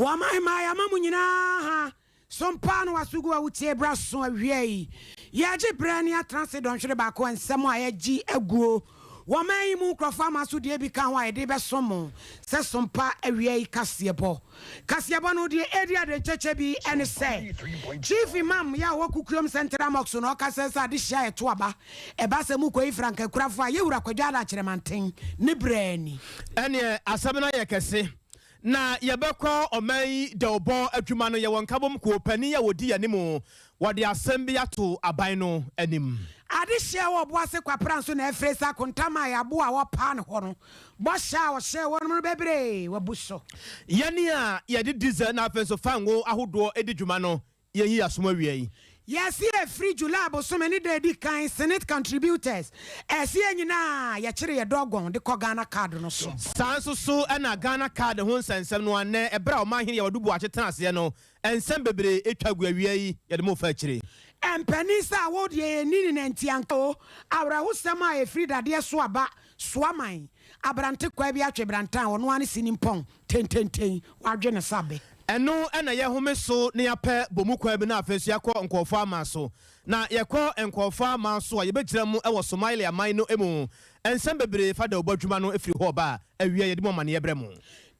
Wɔn mmaa yɛama mo nyinaa ha so mpaa no waso gu a wotie bra so awia yi. Yɛgye berɛ ne atena ase dɔnhwere baako a nsɛm a yɛgye aguo. Wɔman yi mu nkurɔfoɔ ama so deɛ bi ka ho a yɛde bɛsom mo sɛ sompa awia yi kaseɛbɔ. Kaseɛbɔ no deɛ ɛdi adenkyɛkyɛ bi ne sɛ Chief Imam yɛ a ɔwɔ Kukuom Central Mosque no ɔka sɛ sɛ adehyia a ɛto aba ɛba sɛ mokɔyi frankakurafo a yɛwura Kwadwo Ada Kyerɛmanten ne berɛ ni. Ɛneɛ asɛm no ayɛ kɛse na yɛbɛkɔ ɔman yi dawubɔ adwuma no yɛwɔ nkabom kuo panin a wɔdi yɛn anim wɔde asɛm bi ato aban no anim. Adehyeɛ wɔ Ɔboase Kwapra nso na ɛfiri sɛ akontam a yɛaboa a wɔpaa no hɔ no bɔhyɛ a ɔhyɛɛ wɔnom no bebree wabu so. Yɛn a yɛde diesel na afei nso fango ahodoɔ di dwuma no, yɛnyi yɛn asom awia yi. Yɛse ɛfiri July bosome ne da ɛdi kan Senate contributors ɛse yɛn nyinaa yɛkyere yɛ dɔgɔn de kɔ Ghana card no so. Saa nso so na Ghana card ho nsɛnsɛm no a nnɛ ɛberɛ a Ɔmanhene Yaw Adu Boakye tena aseɛ no nsɛm bebree twa gu awia yi yɛde mo refa akyire. Mpanin sɛ awo deɛ yɛnni ne nantianka o, awerɛhosɛm a ɛfiri dadeɛ so aba Soaman, aberante kwaa bi atwe brantan a ɔno ara ne sinimpɔn tententen, wadwe ne sa bɛ. Ɛno na yɛhome so na yɛapɛ bɔ mu kwan bi na afei nso yɛakɔ nkurɔfoɔ aman so. Na yɛkɔ nkurɔfoɔ aman so a, yɛbɛgyina mu wɔ Somalia man no mu. Nsɛm bebree fa dawubɔ adwuma no firi hɔ ba a, awia yɛde mu amaneɛ brɛ mo.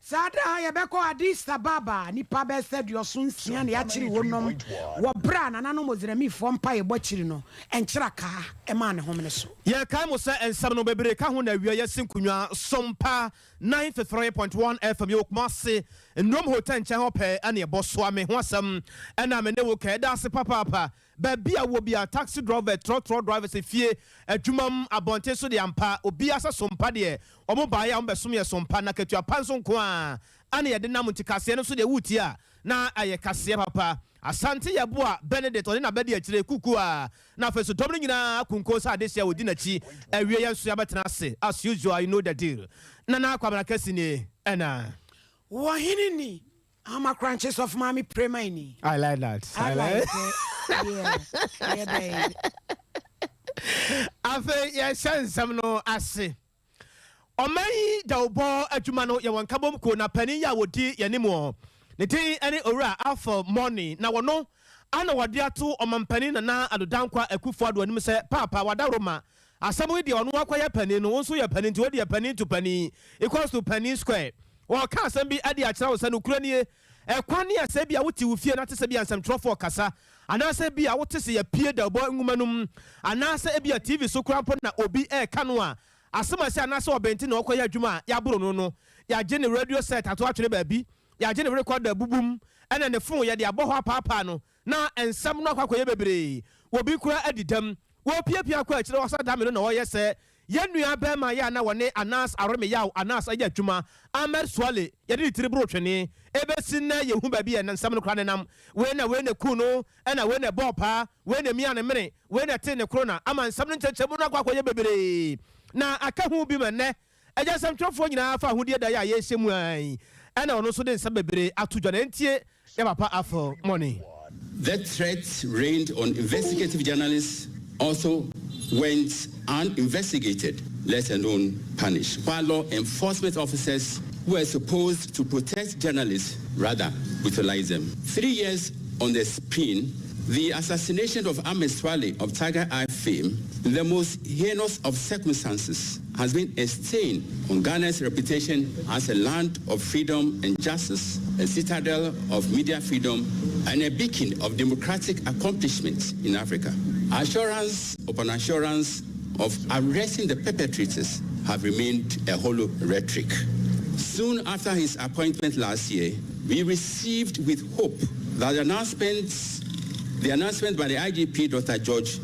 Saa da a yɛbɛkɔ Addis Ababa, nnipa bɛyɛ sɛ aduɔson nsia na yɛakyere wɔnom wɔ berɛ a nananom Ozramifoɔ mpaebɔ akyiri no, nkyerɛkaa maa ne homene so. Yɛkae mo sɛ nsɛm no bebree ka ho na awia yɛasi nkonwa Sompa 93.1 FM yɛwɔ Kumasi Nnuom Hotel nkyɛn hɔ pɛɛ ɛna yɛbɔ soa me ho asɛm ɛna me ne wo ka yɛda ase papaapa baabi a wɔ bia taxi drɔvɛ trɔtrɔ drivers efie adwumam abɔnten so deɛ ampa obiara sɛ Sompa deɛ Wɔn baeɛ a wɔbɛsom yɛ som pa, na akatua pa nso nko ara na yɛde nam, nti kaseɛ no nso deɛ woretie a, na ɛyɛ kaseɛ papa. Asante Yeboah Benedict, ɔne n'abadi akyire kuku a, na afei nso dɔm no nyinaa akunko sɛ adehyeɛ a wɔdi n'akyi awie yɛn nso yɛabɛtena ase as usual, you know the deal. Nana Kwabena Kɛse nie, ɛna. Wɔ hene ni? Ama korankye sɔfo maame prema ni. I like that. I like it. Yeah. Yeah, babe. Afei yɛhyɛ nsɛm no ase. Ɔman yi dawubɔ adwuma no yɛ wɔn nkabom kuo na panin yi a wɔdi yɛn anim wɔ ne din ne Owura Alpha Morney na wɔno ana wɔde ato Ɔmampanin Nana Addo Dankwa Akufo Addo anim sɛ Paapa wadaworo asɛm yi deɛ ɔno akɔyɛ panin no wo nso yɛ panin nti wo deɛ panin to panin equals to panin square. Wɔreka asɛm bi de akyerɛ wo sɛ nokorɛ nie, ɛkwan ne a sɛ ebia wote wo fie na te sɛ ebia nsɛmtwerɛfoɔ rekasa, anaasɛ ebia wote sɛ yɛapue dawubɔ nwoma no mu, anaasɛ ebia TV so koraa mpo na obi reka no a, asɛm a ɛsɛ anaasɛ ɔbɛnti na ɔrekɔyɛ adwuma a yɛaboro no no, yɛagye ne radio set ato atwene baabi, yɛagye ne recorder abubu mu, ɛna ne fon yɛde abɔ hɔ apaapaa no, na nsɛm no akɔ akɔyɛ bebree. Obi koraa adi dɛm. Wɔrepiapia kɔ akyire hɔ sɛ dame no na ɔreyɛ sɛ Yɛn nua barima yi a na wɔne Anas Aremeyaw Anas yɛ adwuma, Ahmed Suale, yɛde ne tiri boro twene. Ebesi nnɛ yenhu baabi a nsɛm no koraa nenam. Wei na wei na ekum no, ɛna wei na ɛbɔɔ paa, wei na emiaa ne mene, wei na ɛtee ne korona, ama nsɛm no nkyerɛkyerɛmu no akɔ akɔyɛ bebree. Na aka ho bi ma nnɛ agya nsɛmtwerɛfoɔ nyinaa fa ahodie da yi a yɛrehyɛ mu ara yi, ɛna ɔno nso de nsɛm bebree ato dwa. Na entie yɛn papa Arthur Money. The threat rained on investigative journalists also went uninvestigated, let alone punished, while law enforcement officers who were supposed to protect journalists rather brutalize them. 3 years on the spin, the assassination of Ahmed Suale of Tiger Eye fame, in the most heinous of circumstances, has been a stain on Ghana's reputation as a land of freedom and justice, a citadel of media freedom, and a beacon of democratic accomplishments in Africa. Assurance upon assurance of arresting the perpetrators have remained a hollow rhetoric. Soon after his appointment last year, we received with hope that the announcement by the IGP, Dr. George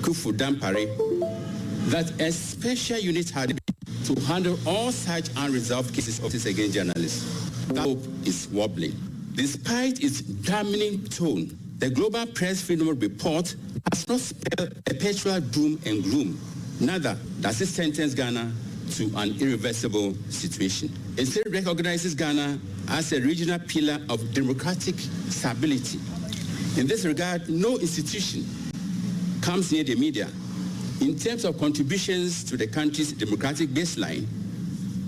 Kufu Dampare, that a special unit had to handle all such unresolved cases of against journalists. That hope is wobbling. Despite its damning tone, the Global Press Freedom Report does not spell perpetual doom and gloom. Neither does it sentence Ghana to an irreversible situation. Instead, it recognizes Ghana as a regional pillar of democratic stability. In this regard, no institution comes near the media. In terms of contributions to the country's democratic baseline,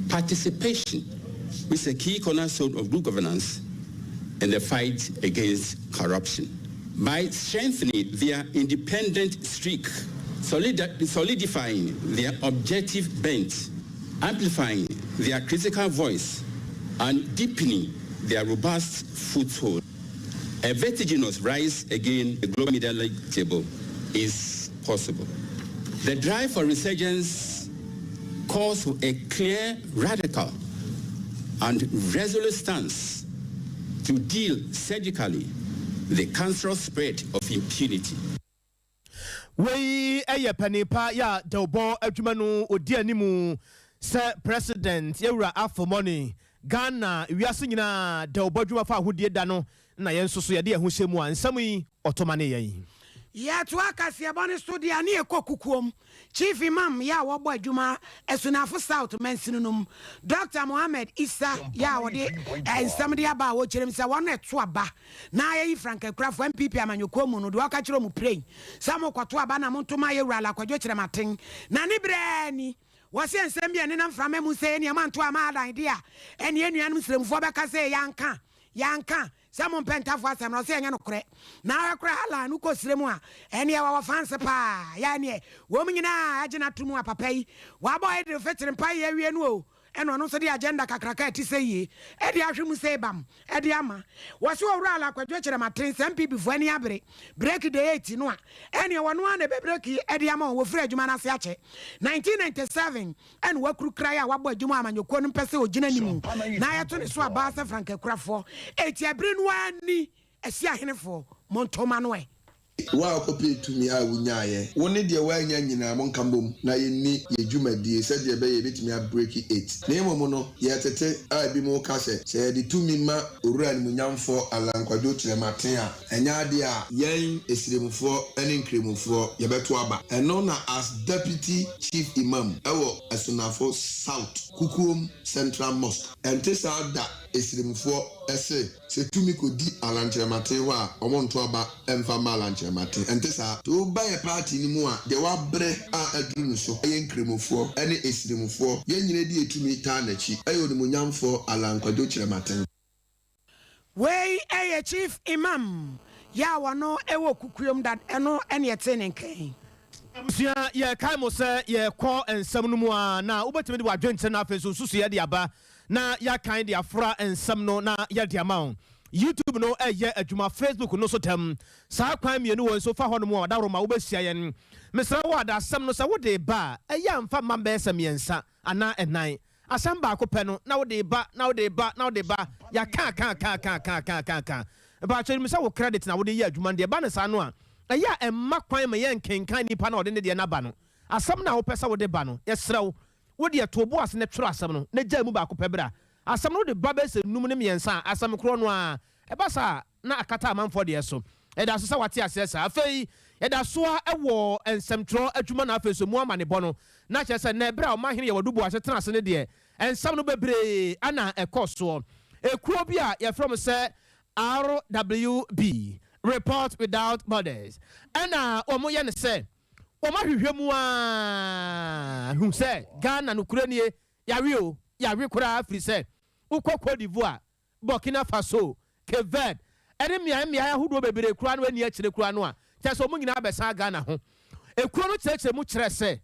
participation, which is a key cornerstone of good governance, in the fight against corruption. By strengthening their independent streak, solidifying their objective bent, amplifying their critical voice, and deepening their robust foothold, a vertiginous rise again the global media league table is possible. The drive for resurgence calls for a clear, radical, and resolute stance to deal surgically the cancerous spread of impunity. Wei yɛ panin pa yɛ a dawubɔ adwuma no ɔdi anim sɛ President Yɛwura Afo Money Ghana wiase nyinaa dawubɔ adwuma fa ahodie da no na yɛn nso so yɛde yɛn ho hyɛ mu a nsɛm yi ɔto ma ne yɛn. Yɛtoa kaseɛbɔ no so deɛ a ne yɛkɔ kukuom. Chief Imam yɛ a wɔbɔ adwuma Asunafo South mansini no mu, Dɔkta Mohammed Issah yɛ a ɔde nsɛm de aba a ɔkyerɛ mu sɛ wɔn na ɛto aba na yɛyi frankakurafo NPP amanyɔkuo mu no deɛ ɔka kyerɛ wɔn prɛi sɛ mokɔto aba na monto ma yɛwura Ala Kwadwo Kyerematen na ne berɛ ni. Wɔse nsɛm bi a ɛnenam mframa mu sɛ yɛn nneɛma nto ama adan de a ɛne yɛn nuanom Sremfoɔ bɛka sɛ yɛanka, yɛanka. Sɛ mo mpɛ ntafo asɛm no ɔse ɛnyɛ nokorɛ na ahwɛ koraa Alan no kɔ srɛ mu a ɛneɛ wɔwɔ fans paa yɛ ɛneɛ wɔn nyinaa agye no ato mu a papa yi wabɔ Idil Fitr mpaeɛ awie no o ɛna ɔno nso de agenda kakraka a ɛte sɛ yie ɛde ahwe mu sei bam ɛde ama wɔse owura Alan Kwadwo Kyerematen sɛ NPP foɔ ani abere break the eight no a ɛneɛ wɔno ara na ɛbɛ break ɛde ama wɔn wɔfiri adwuma no ase akyɛ 1997 ɛna wakuru krae a wabɔ adwuma a amanyɔkuo no mpɛ sɛ ɔgyina ne mu na yɛto ne so abaa sɛ frankakurafoɔ. Enti ɛbere no ara ni, Asi ahenefoɔ, monto ma no ɛ. Wo a wokɔpɛɛ tumi a wonyaeɛ, wo ne deɛ woannya nyinaa monka mbom na yɛnni yɛn dwumadie sɛdeɛ ɛbɛyɛ yɛbɛtumi abreki it. Na mmom no, yɛtete a ebinom ka sɛ, sɛ yɛde tumi ma Owura Animuonyamfoɔ Allan Kwadwo Kyerematen a, Ɛnyɛ adeɛ a yɛn Esiremfoɔ ne Nkramofoɔ yɛbɛto aba. Ɛno na as Deputy Chief Imam wɔ Asunafo South Kukuom Central Mosque. Ɛnte saa da Esiremfoɔ se sɛ tumi kɔdi Allan Kyerematen hɔ a wɔnto aba mfa mma Allan Kyerematen. Ɛnte saa. Sɛ woba yɛn party no mu a, deɛ wabrɛ a aduru no so yɛ Nkramofoɔ ne Esiremfoɔ. Yɛn nyina di yɛn tumi taa n'akyi. Ɛyɛ Onimuonyamfoɔ Allan Kwadwo Kyerematen. Wei yɛ Chief Imam yɛ a wɔno wɔ Kukuom dad ɛno ne yɛtee ne nka yi. Abusua, yɛrekae mo sɛ yɛrekɔ nsɛm no mu a, na wobɛtumi de w'adwenkyerɛ na afei nso nsusuiɛ de aba na yɛakan de afra nsɛm no na yɛde ama wo. YouTube no ɛyɛ adwuma, Facebook no nso dɛm. Saa kwan mmienu wɔ nso fa hɔnom a ɔdaworo ma wobɛhyia yɛn. Mesrɛ wo a, da asɛm no sɛ wode reba a, ɛyɛ a mfa mma bɛyɛ sɛ mmiɛnsa anaa ɛnan. Asɛm baako pɛ no na wode reba na wode reba na wode reba yɛaka aka aka aka aka aka aka aka Mpakyɛw nim sɛ wo credit na wode yɛ adwuma no deɛ ɛba no saa no a ɛyɛ a ɛmma kwan ma yɛnkenkan nipa no a ɔde ne deɛ no aba no asɛm no a wopɛ sɛ wode ba no yɛsrɛ wo wo deɛ to wo bo ase na twerɛ asɛm no na gyae mu baako pɛ bra asɛm no wode ba bɛyɛ sɛ num ne mmiɛnsa a asɛm korɔ no ara Ɛba saa a, na akata amanfoɔ deɛ so. Yɛda so sɛ wate aseɛ saa. Afei, yɛda so ara wɔ nsɛmtwerɛ adwuma na afei nso emu amanebɔ no. Na kyerɛ sɛ, nnɛ berɛ a Ɔmanhene Yawadu Boakye tena ase no deɛ, nsɛm no bebree na ɛkɔ soɔ. Ekuo bi a yɛfrɛ wɔn sɛ RWB, Report Without Borders, ɛna wɔyɛ no sɛ wɔahwehwɛ mu ara hu sɛ Ghana nokorɛ nie, yɛawe o, yɛawe koraa firi sɛ wokɔ Cote d'Ivoire, Burkina Faso, Cape Verde, ne mmeae mmeae ahodoɔ bebree koraa no anni akyire koraa no a, kyerɛ sɛ wɔn nyinaa bɛsan Ghana ho. Ekuo no kyerɛkyerɛ mu kyerɛ sɛ,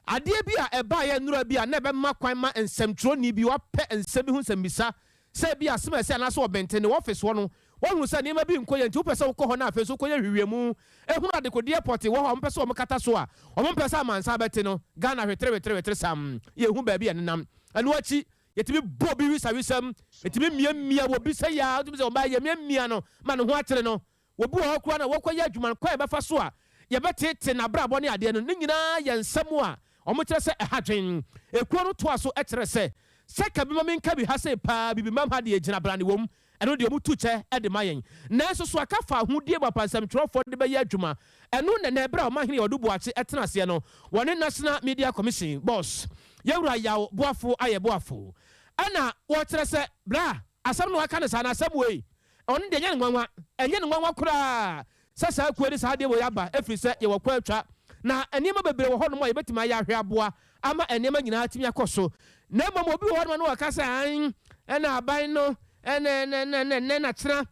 adeɛ bi a ɛbaeɛ nnora bi a na ɛbɛma kwan ma nsɛmtwerɛni bi wapɛ nsɛm bi ho nsɛmmisa sɛ ebia asɛm a ɛsɛ anaasɛ ɔbɛnten ne wɔfese hɔ no wahunu sɛ nneɛma bi nkɔ yie nti wopɛ sɛ wokɔ hɔ na afei nso wokɔyɛ nhwehwɛmu hunu adekodeɛ pɔtee wɔ hɔ a wɔpɛ sɛ wɔkata so a wɔmpɛ sɛ amansan bɛte no. Ghana hwetere wetere wetere sam yɛnhu baabi a ɛnenam. Ɛno akyi Yɛtumi bɔ obi wisawisam, yɛtumi miamia obi sɛ yaa, wotumi sɛ ɔbaa yɛmiamia no ma ne ho akyere no. Obi wɔ hɔ koraa na wɔkɔyɛ adwuma no, kwan a yɛbɛfa so a yɛbɛtete n'abrabɔ ne adeɛ no, ne nyinaa yɛ nsɛm a wɔkyerɛ sɛ ɛha dwen. Ekuo no toa so kyerɛ sɛ, Sɛ ka bi ma menka bi ha sei paa, Bibimam ha deɛ gyina brane wom, ɛno deɛ wɔtu kyɛ de ma yɛn. Nanso so aka fa ahodie mu apansɛmtwerɛfoɔ de bɛyɛ adwuma? Ɛno na ɛnnɛ berɛ a Ɔmanhene Ɔdo Boakye tena aseɛ no, wɔne National Media Commission boss, Yɛwura Yaw Boafo ayɛ boafo. Ɛna wɔkyerɛ sɛ, bra, asɛm no waka no saa, na asɛm wei, ɔno deɛ ɛnyɛ no nwanwa, ɛnyɛ no nwanwa koraa sɛ saa kuo de saa adeɛ wei aba, ɛfiri sɛ yɛwɔ kwan atwa, na nneɛma bebree wɔ hɔnom a yɛbɛtumi ayɛ ahwɛ aboa ama nneɛma nyinaa atumi akɔ so. Na mmom obi wɔ hɔnom a na ɔka sɛ, aane, ɛna aban no, ɛna, ɛna, ɛna, ɛna, ɛnɛ na kyena.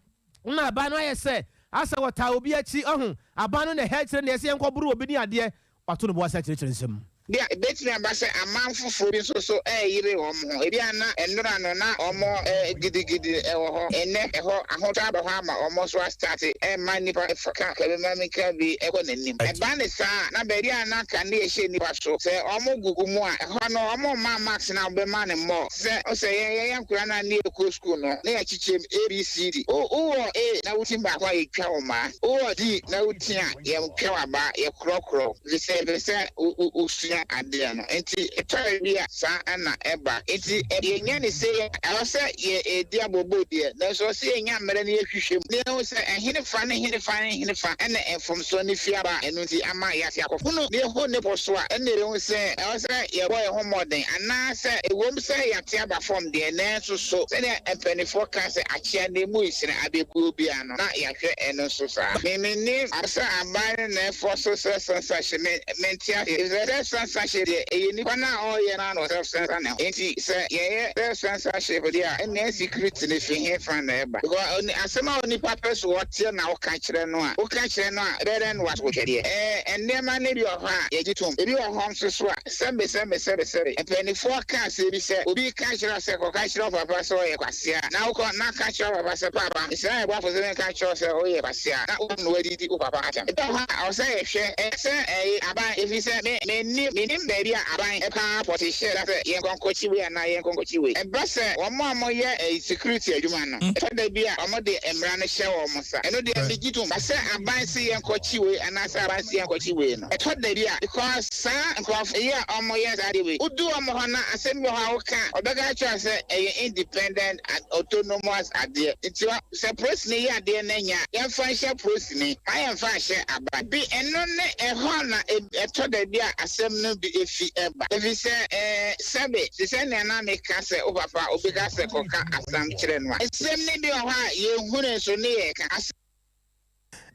Na aban no ayɛ sɛ asɛ wɔtaa obi akyi, ɔho, aban no na ɛhɛ kyerɛ nea ɛsɛ yɛnkɔboro obi ne adeɛ. Wato ne bo ase akyerɛkyerɛ nsɛm mu. Ebia ebetumi aba sɛ aman foforo bi nso so reyere wɔn ho. Ebia na nnora no na wɔn gidigidi wɔ hɔ. Nnɛ ɛhɔ ahotɔ aba hɔ ama wɔn nso astate rema nnipa fa ka kabimamika bi kɔ n'anim. Ɛba no saa a, na baabi a na kanea hyɛ nnipa so, sɛ wɔgugu mu a, ɛhɔ no wɔmma marks no a wɔbɛma no more. Sɛ sɛ yɛn yɛyɛ nkwadaa no a na yɛkɔ sukuu no, na yɛakyekyɛ mu A, B, C, D. Wo wowɔ A na wotim baako a, yɛtwa wo mmaa. Wowɔ D na woti a, yɛntwa w'aba, yɛkorɔkorɔ wo. Efisɛ yɛpɛ sɛ wosua adeɛ no. Enti ɛtɔ da bi a saa na ɛba. Enti yɛnya no sei a, ɛwɔ sɛ yɛdi abooboo deɛ, nanso ɛwɔ sɛ yɛnya mmerɛ na yɛhwehwɛ mu na yɛhu sɛ ɛhenefa ne henefa ne henefa na mfomsoɔ no fi aba a ɛno nti ama yɛate akɔ. Hunu na yɛhu ne po so a, ɛnna yɛbɛhu sɛ ɛwɔ sɛ yɛbɔ yɛn ho mmɔden. Anaasɛ ɛwom sɛ yɛate aba fam deɛ, nanso so sɛdeɛ mpanimfoɔ ka sɛ akyea na emu resene abɛbuo biara no, na yɛahwɛ ɛno nso saa. Me mennim sɛ aban no na ɛfɔ so sɛ censorship, me mente aseɛ, efisɛ sɛ censorship deɛ ɛyɛ nipa no a ɔreyɛ no ara na ɔself censor ne ho, enti sɛ yɛyɛ self censorship deɛ a ɛnneɛ security no fi hefa na ɛba? Because oni asɛm a onipa pɛ so ɔteɛ na woka kyerɛ no a, woka kyerɛ no a ɛbɛyɛ dɛn na wato twɛdeɛ? Ɛɛ nneɛma no bi wɔ hɔ a yɛgye tom, ebi wɔ hɔ nso so a sɛbe sɛbe sɛbe sɛbe mpaninfoɔ ka asɛm bi sɛ obi ka kyerɛ wo sɛ kɔka kyerɛ wo papa sɛ ɔyɛ kwasea a, na wokɔ na ka kyerɛ wo papa sɛ paapa mesrɛ wo boafo sɛ menka nkyerɛ wo sɛ woyɛ kwasea a, na wo na woadidi wo papa atɛm. Ɛda hɔ a ɛwɔ sɛ yɛhwɛ ɛyɛ sɛ ɛyɛ aban ɛfiri sɛ me mennim mennim baabi a aban paa pɔtee hyɛɛ da sɛ yɛnkɔ nkɔkye wei anaa yɛnkɔ nkɔkye wei. Ɛba sɛ wɔn a wɔyɛ ɛyi security adwuma no ɛtɔ da bi a wɔde mmara no hyɛ wɔn nsa. Ɛno deɛ megye tom. But sɛ aban se yɛnkɔkye wei anaa sɛ aban se yɛnkɔkye wei no ɛtɔ da bi a because saa nkurɔfo yi a wɔyɛ saa adeɛ wei wodu wɔn hɔ na asɛm bi wɔ hɔ a woka a wɔbɛka akyerɛ wo sɛ ɛyɛ independent and autonomous adeɛ nti sɛ polisini yɛ adeɛ na anya a, yɛmfa nhyɛ polisini, mma yɛmfa nhyɛ aban. Bi, ɛno ne ɛhɔ na ɛtɔ da bi a asɛm no bi fi ba. Efisɛ ɛɛ, sɛbe, te sɛ nea na meka sɛ wo papa, obi ka sɛ kɔka asɛm kyerɛ no a, nsɛm no bi wɔ hɔ a yɛnhunu nso ne yɛka. Asɛm.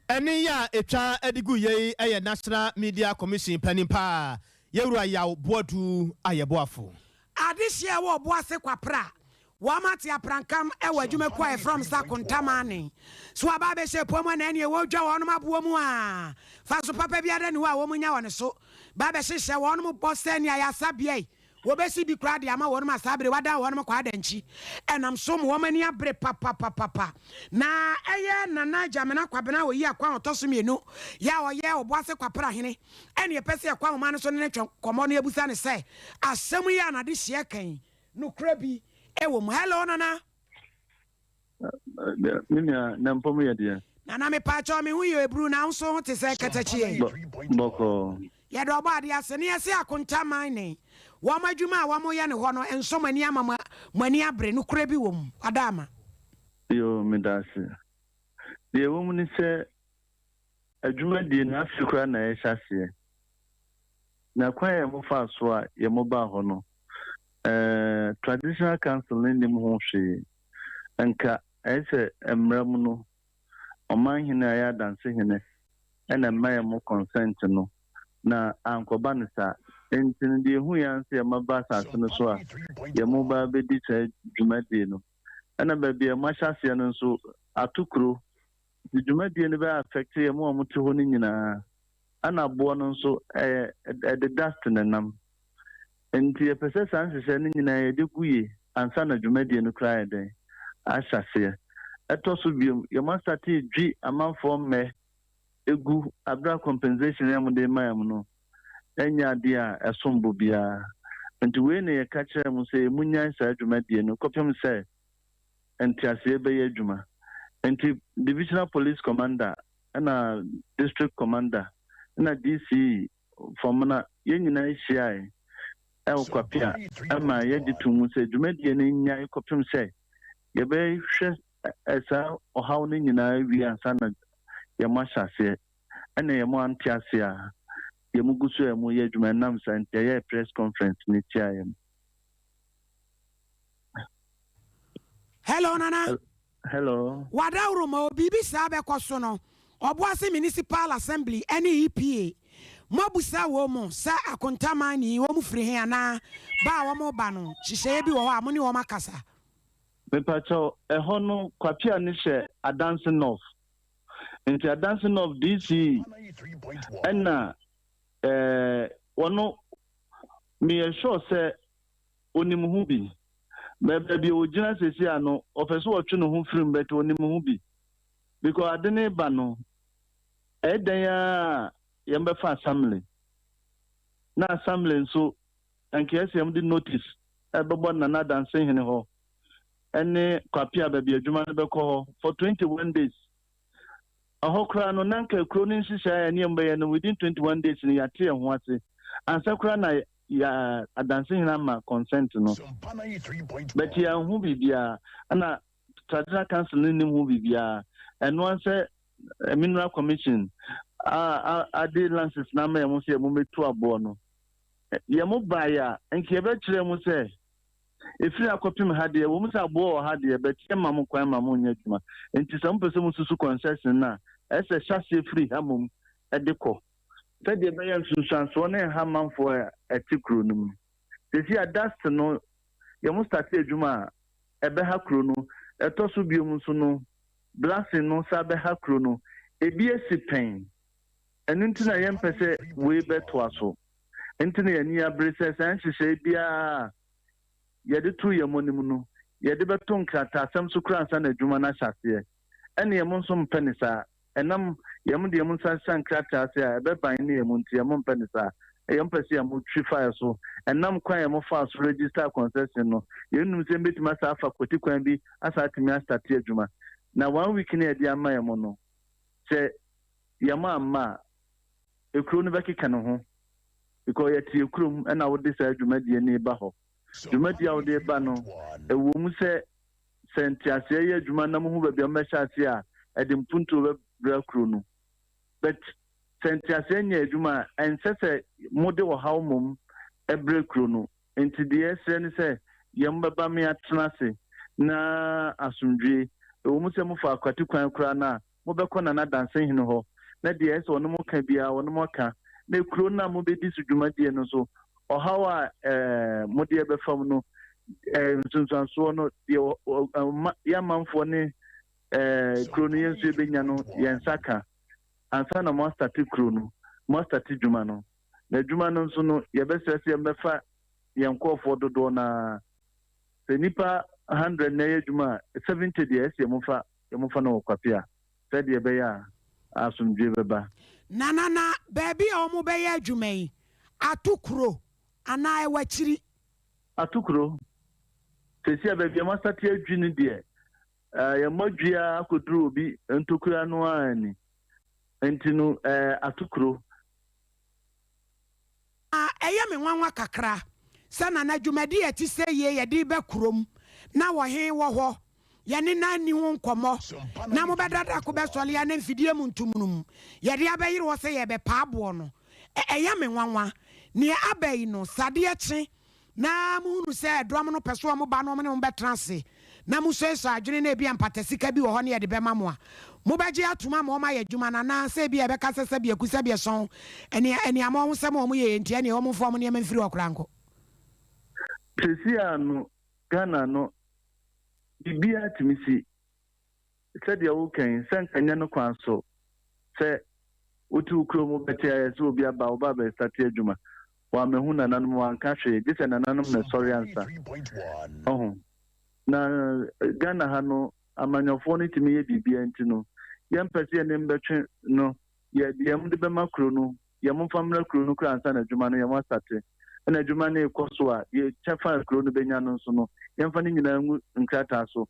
Ɛnne yi a ɛtwa de gu yei yɛ National Media Commission panin paa, Yɛwura Yaw Boadu Ayɛboafo. Adehyeɛ a ɛwɔ Ɔboase Kwapra Wɔate aprankam wɔ adwumakuo a yɛfrɛ wɔn sɛ akontamanne. So wɔaba abɛhyɛ ɛpoa mu anaa neɛ wɔredwa wɔnom aboɔ mu a mfaso papa biara nni hɔ a wɔnya wɔ ne so. Ba bɛhyehyɛ wɔnom bɔ sɛ nea yɛ asabea yi wɔbɛsi bi koraa de ama wɔnom a saa bere wɔadan wɔnom kɔ adankyi ɛnam so ma wɔn ani abere papapapapa. Na ɛyɛ Nana Gyamena Kwabena Oyi Akwan a ɔtɔ so mmienu yɛ a ɔyɛ Ɔboase Kwapra hene ɛne yɛpɛ sɛ yɛkɔ ahoma no so ne no twɛ nkɔmmɔ na yɛbusa no sɛ asɛm yi a n'adehyeɛ ka yi Nokorɛ bi wɔ mu. Hello Nana. Me nua, na mpɔ mu yɛ deɛ. Nana mepaakyɛw me ho yɛ eburu na wo nso ho te sɛ katakyi ɛ. Bɔkɔɔ. Yɛda ɔbɔ adeɛ ase ne yɛse akonta mining wɔn adwuma a wɔn yɛ no hɔ no nsɔ mo ani ama mo ani abere nokorɛ bi wɔ mu wadaama. Yoo medase. Deɛ ɛwɔ mu ne sɛ Adwuma die no afei koraa na yɛhyɛ aseɛ. Na kwan a wɔfaa so a wɔbaa hɔ no, eh, traditional council no nnim ho hwee. Nka ɛyɛ sɛ mmara mu no, ɔmanhene a ɛyɛ adansehene na ɛma yɛn consent no, na ankɔba no saa. Enti no deɛ ɛhu yɛn ara sɛ yɛaba asase no so a yɛba abɛdi saa dwumadie no. Ɛna baabi a wɔahyɛ aseɛ no nso, ato kuro. Nti dwumadie no bɛ affect yɛn a wɔte hɔ no nyinaa. Ɛna boɔ no nso ɛyɛ ɛde dust na ɛnam. Nti yɛpɛ sɛ saa nhyehyɛɛ no nyinaa yɛde gu yie ansa na dwumadie no koraa ayɛ dɛn ahyɛ aseɛ. Ɛtɔ so biom, yɛn asate redwi amanfoɔ mmɛ gu aberɛ a compensation a wɔde rema yɛn no ɛnyɛ adeɛ a ɛsom bo biara. Nti wei na yɛka kyerɛɛ mo sɛ monnyae saa dwumadie no kɔpem sɛ nteaseɛ bɛyɛ adwuma. Nti Divisional Police Commander ɛna District Commander ɛna DC Fɔmena yɛn nyinaa hyiae ɛwɔ Kwapea ɛma yɛgye too mu sɛ dwumadie no nnyae kɔpem sɛ yɛbɛhwɛ saa ɔhaw no nyinaa awie ansa na yɛn ahyɛ aseɛ. Ɛna yɛn ante aseɛ a yɛn gu so a yɛn yɛ adwuma ɛnam saa nti yɛyɛɛ press conference no tiaa yɛn. Hello Nana. Hello. Wadaworo ma o biribi saa bɛkɔ so no Ɔboase Municipal Assembly ɛne EPA moabusa wɔn mu sɛ Akonta Mining wɔn firi he anaa ba a wɔn ba no nhyehyɛeɛ bi wɔ hɔ a mo ne wɔn akasa? Mepakyɛw, ɛhɔ no Kwapea no hyɛ Adanse North. Nti Adanse North DC ɛna ɛɛ wɔno meyɛ sure sɛ onim ho bi. Bɛ baabi a ogyina sɛsi a no ɔpɛ sɛ ɔtwe ne ho firi mu but onim ho bi. Because ade no ba no ɛyɛ dɛn ara a yɛn bɛfa assembly. Na assembly nso nka yɛsɛ yɛn de notice ɛbɛbɔ Nana Adansehene hɔ ɛne Kwapea baabi adwuma no bɛkɔ hɔ for 21 days. Ɛhɔ koraa no na nka kuro no nhyehyɛe a ɛne yɛn bɛyɛ no within 21 days no yɛate yɛn ho ase ansa koraa na yɛ Adansehene ama consent no. But yɛn ho biribiara ɛna Traditional Council no nim ho biribiara. Ɛno ara sɛ Mineral Commission a ade license na ama yɛn mo sɛ yɛn mo mɛtu aboɔ no. Yɛn mo baeɛ a nka yɛbɛkyerɛ mo sɛ ɛfiri akɔpem ha deɛ wɔn sɛ aboɔ wɔ ha deɛ bɛte yɛma mo kwan ma mo nyɛ adwuma. Nti sɛ mopɛ sɛ mosusu concession no a ɛsɛ hyɛ aseɛ firi ha mmom de kɔ. Sɛdeɛ ɛbɛyɛ nsunsuansoɔ no nha manfoɔ a ɛte kuro no mu. Seesei a dust no yɛn mo starte adwuma a ɛbɛha kuro no. Ɛtɔ so biom nso no blasting no san bɛha kuro no. Ebi asi pɛn. Ɛno nti na yɛmpɛ sɛ wei bɛtoa so. Nti na yɛn ani abere sɛ saa nhyehyɛe biara a yɛde too yɛn anim no, yɛde bɛto nkrataasɛm so koraa ansa na adwuma no ahyɛ aseɛ. Ɛne yɛn nso mpɛ ne saa. Ɛnam yɛn de yɛn nsa hyɛ nkrataa ase a ɛbɛban ne yɛn nti, yɛn mpɛ ne saa. Yɛn pɛ sɛ yɛn twi fa so. Ɛnam kwan yɛn fa so register concession no, yɛn num sɛ yɛn bɛtumi asa afa kwati kwan bi asa atumi astarte adwuma. Na one week ne yɛde ama yɛn no, sɛ yɛn amma a, ekuro no bɛkeka ne ho. Because yɛte ekurom ɛna wode saa dwumadie no ba hɔ. Dwumadie a wode ba no, ɛwɔ mu sɛ sɛ nteaseɛ yɛ adwuma na mohu baabi a mobɛhyɛ ase a, ɛde mpuntuo bɛbrɛ kuro no. But sɛ nteaseɛ nyɛ adwuma a, ɛnsɛ sɛ mode ɔhaw mmom ɛbrɛ kuro no. Nti deɛ ɛsrɛ ne sɛ yɛn bɛba me atena ase na asomdwie. Ɛwɔ mu sɛ mofa akwati kwan koraa no a, mobɛkɔ Nana Dansehene hɔ na deɛ ɛsɛ ɔne mo ka biara ɔne mo aka. Na kuro no a mobɛdi so dwumadie no nso, ɔhaw a ɛɛ mode ɛbɛfa mu no, ɛɛ nsunsuansoɔ no, deɛ ɔma yɛn amanfoɔ ne ɛɛ kuro no yɛn nso yɛbɛnya no yɛn nsa ka ansa na mo astate kuro no, mo astate dwuma no. Na adwuma no nso no, yɛbɛsrɛ sɛ yɛmbɛfa yɛn nkurɔfoɔ dodoɔ no ara. Sɛ nnipa 100 na ɛyɛ adwuma a, 70 deɛ ɛsɛ yɛmfa yɛmfa no wɔ Kwapea sɛdeɛ ɛbɛyɛ a asomdwoe bɛba. Nana na baabi a wɔn bɛyɛ adwuma yi ato kuro anaa ɛwɔ akyiri? Ato kuro. Seesei a baabi a wɔasate adwi no deɛ, yɛmmɔ adwi ara akɔduru obi ntokuro ano ara ni. Nti no, ato kuro. Na ɛyɛ me nwanwa kakra sɛ Nana dwumadi a ɛte sɛ yei yɛde reba kurom na ɔhen wɔ hɔ, yɛne no anni ho nkɔmmɔ na mobɛda da ko bɛsɔle a na mfidie mu ntomunum yɛde abɛyere hɔ sɛ yɛrebɛpa aboɔ no. Ɛyɛ me nwanwa. Nea aba yi no, sɛ adeɛ kye na mohunu sɛ dɔm no pɛ sɛ wɔn ba na wɔn ne mo bɛtena ase na mosuasua adwene na ebia mpatasika bi wɔ hɔ na yɛde bɛma mo a, mobɛgye atom ama wɔn ayɛ adwuma no anaa sɛ ebia yɛbɛka sɛ sɛbi aku sɛbi ɛsɔn ɛne aniammɔhosɛm a wɔyɛeɛ nti ɛneɛ wɔmfa wɔn nneɛma mfiri hɔ koraa nkɔ. Seesei ara no Ghana no biribiara tumi si. Sɛdeɛ woka yi, sɛ nka nyɛ no kwan so sɛ wote wo kurom wobɛte ayɛ sɛ obi aba woba abɛstate adwuma, wammɛhu nananom wanka hwee gye sɛ nananom na ɛsɔre ansa. Ɔho. Na Ghana ha no amanyɔfoɔ no tumi yɛ biribiara nti no yɛmpɛ sɛ yɛne mbɛtwe no yɛ deɛ mode bɛma kuro no yɛ momfa mmra kuro no koraa ansa na adwuma no yɛ mo asate. Ɛna adwuma no rekɔ so a deɛ kyɛfa a kuro no bɛnya no nso no yɛmfa no nyinaa ngu nkrataa so.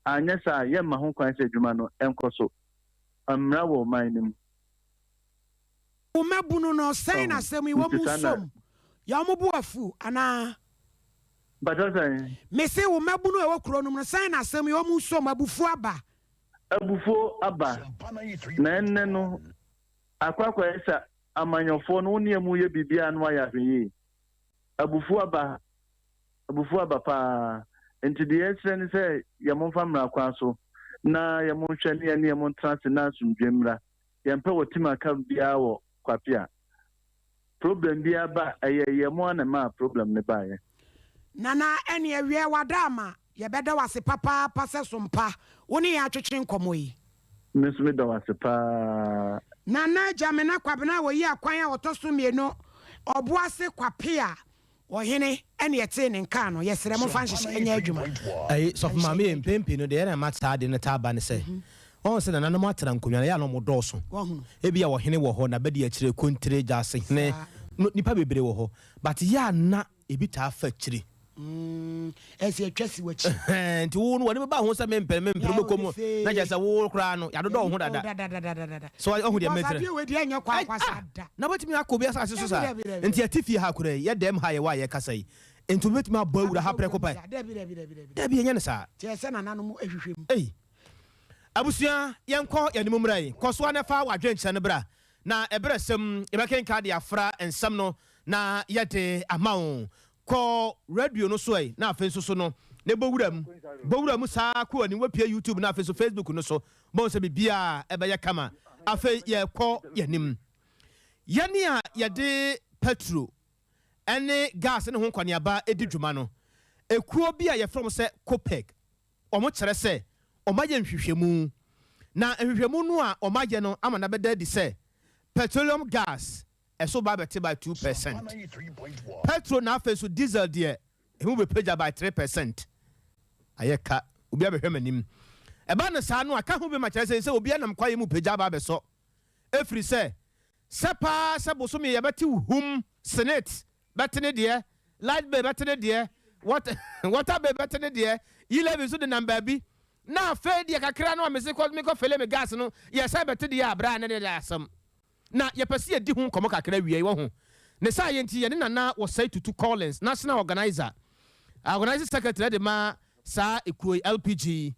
Anyɛ saa a, yɛmma ho kwan sɛ adwuma no nkɔ so. Mmara wɔ ɔman no mu. Wo mmabunu no, sɛn na asɛm yi wɔn Nti saa na. nsom yɛ wɔn bo afu anaa? Mpakyɛw sɛn? Mese wo mmabunu a ɛwɔ kuro no mu no, sɛn na asɛm yi wɔn nsom abufuo aba? Abufuo aba, na ɛnnɛ no akɔ akɔyɛ sɛ amanyɔfoɔ no wo ne wɔn yɛ biribiara na wɔayɛ ahwɛyie. Abufuo aba, abufuo aba paa. Nti deɛ yɛsrɛ ne sɛ yɛ momfa mmara kwan so na yɛ monhwɛ ne yɛne yɛ montena ase na asomdwoeɛ mmra. Yɛmpɛ wɔ team aka biara wɔ Kwapea. Problem biara ba a, ɛyɛ yɛ mo ara na ɛmaa problem no baeɛ. Nana ɛneɛ wiɛ wada ama. Yɛbɛda wo ase papaapa sɛ som pa wo ne yɛn atwetwe nkɔmmɔ yi. Me nso meda wo ase paa. Nana Gyamena Kwabena a ɔyi akwan a ɔtɔ so mmienu, Ɔboase Kwapea Ɔhene ɛne yɛtee ne nka no, yɛsrɛ momfa nhyehyɛɛ nyɛ adwuma. Ɛyi, Sɔfo Maame yɛ mpɛn pii no deɛ na ɛma saa ade no taa ba ne sɛ, wahu sɛ nananom atena nkonnwa no, ɛyɛ a na wɔdɔɔso. Ebia ɔhene wɔ hɔ, n'abadiakyire, kontire, gyasehene, no, nnipa bebree wɔ hɔ. But yɛ a na ebi taa fa akyire. Ɛsɛ atwa si w'akyi. Ɛhɛn, nti wo no w'ani bɛba ho sɛ mempere, mempere, wobɛkɔ mu, na kyerɛ sɛ wo koraa no, yɛadodɔ wo ho dada. So wahu deɛ mekyerɛ? Adeɛ wei deɛ ɛnyɛ kwa kwa saa da. Na wobɛtumi akɔ obi asase so saa? Nti yɛte fie ha koraa yi, yɛ dɛm ha yɛwɔ a yɛkasa yi, nti obi bɛtumi abɔ awura ha prɛko pɛ? Dabi, ɛnyɛ no saa. Nti ɛsɛ nananom hwehwɛ mu. Ei, abusua, yɛnkɔ yɛn anim mmra yi. Kɔ so ara na fa w'adwenkyerɛ no bra, na ɛberɛ sɛm yɛbɛkenkan de afra nsɛm no na yɛde ama wo. Kɔ radio no so ɛ, na afei nso so no, na bɔ wura mu. Bɔ wura mu saa kɔ anim, wobɛpue YouTube na afei nso Facebook no so. Bohu sɛ biribiara ɛbɛyɛ kama. Afei yɛrekɔ yɛn anim. Yɛn a yɛde pɛtro ne gas ne ho nkɔneaba di dwuma no, ekuo bi a yɛfrɛ wɔn sɛ COPEC, wɔkyerɛ sɛ wɔayɛ nhwehwɛmu, na nhwehwɛmu no a wɔayɛ no ama no abɛda adi sɛ petroleum gas ɛso ba abɛte by 2%. Petrol na afei nso diesel deɛ, emu bɛpagya by 3%. Ayɛ ka, obi abɛhwɛ m'anim. Ɛba no saa no a, ka ho bi ma kyerɛ sɛ sɛ obi nam kwaeɛ mu pagya aba abɛsɔ. Ɛfiri sɛ, sɛ paa sɛ bosome yɛbɛte hum, senate bɛte ne deɛ, light bill bɛte ne deɛ, water, water bill bɛte ne deɛ, e-levy nso denam baabi. Na afei deɛ kakra no a mese kɔ mekɔ fele me gas no, yɛsan bɛte deɛ a, bra ne deɛ asɛm. Na yɛpɛ sɛ yɛdi ho nkɔmmɔ kakra awiei, wahu. Ne saa yɛ nti, yɛne Nana Osei Tutu Collins, National Organiser, Organising Secretary de ma saa ekuo yi, LPG yi.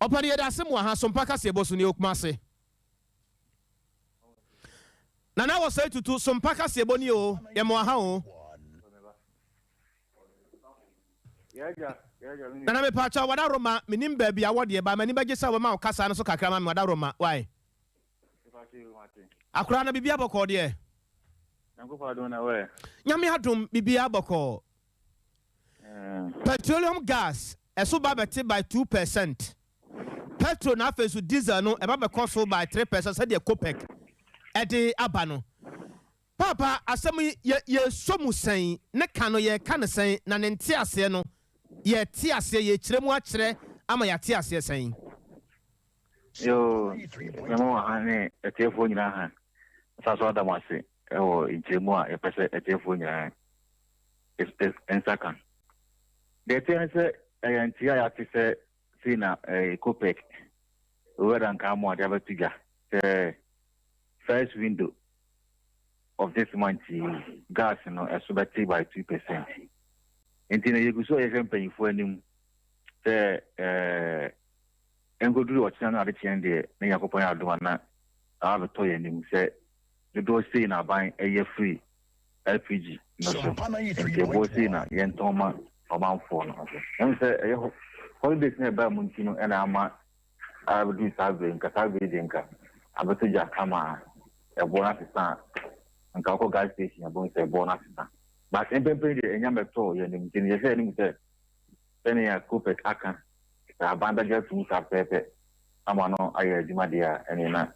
Ɔpɛ no yɛda ase mo aha, Sompa Kaseɛbɔ so nie wɔ Kumase. Nana Osei Tutu, Sompa Kaseɛbɔ nie o, yɛ mo aha o. Nana mepaakyɛw, w'adaworoma, menim baabi a wɔ deɛ, but m'ani bɛgye sɛ wobɛma wo kasa no so kakra ma me, w'adaworoma, why? Akoraa no biribiara bɔkɔɔ deɛ? Nyame adom biribiara bɔkɔɔ. Petroleum gas ɛso ba bɛte by 2%. Petrol na afei nso diesel no ɛba bɛkɔ so by 3% sɛdeɛ COPEC ɛde aba no. Paapa asɛm yi yɛ yɛsɔ mu sɛn? Ne ka no yɛka no sɛn? Na ne nteaseɛ no yɛte aseɛ yɛkyerɛ mu akyerɛ ama yɛate aseɛ sɛn? Yoo, Nyame wɔ ha ne atiefoɔ nyinaa ha. Nsa so ada mo ase wɔ nkyerɛmu a yɛpɛ sɛ atiefoɔ nyinaa nsa ka. Deɛ ɛteɛ ne sɛ ɛyɛ nteɛ a yɛate sɛ sei na COPEC Owura Duncan Amoah de abɛto dwa sɛ first window of this month yi gas no ɛso bɛte by 2%. Nti no yɛgu so a yɛhwɛ mpanyinfoɔ anim sɛ ɛɛ Ɛnkɔduru ɔkyena no adekyeɛ no deɛ, na Nyankopɔn yɛ adom a na abɛtɔ yɛn anim sɛ dodoɔ sei na aban ayi afiri LPG no so, nti ɛboɔ sei na yɛntɔn ma ɔmanfoɔ no. Ɛne sɛ ɛyɛ holidays no a ɛbaa mu nti no na ama abɛduru saa berɛ yi, nka saa berɛ yi deɛ nka abɛtɔ dwa ama ɛboɔ no asesa a, nka wokɔ gas station a wobɛhu sɛ ɛboɔ no asesa. But mprempren deɛ ɛnya mmɛtɔɔ yɛn anim nti no yɛhwɛ anim sɛ sɛnea COPEC aka Sɛ aban bɛgye atom saa pɛpɛɛpɛ ama no ayɛ adwuma deɛ a, ɛnneɛ na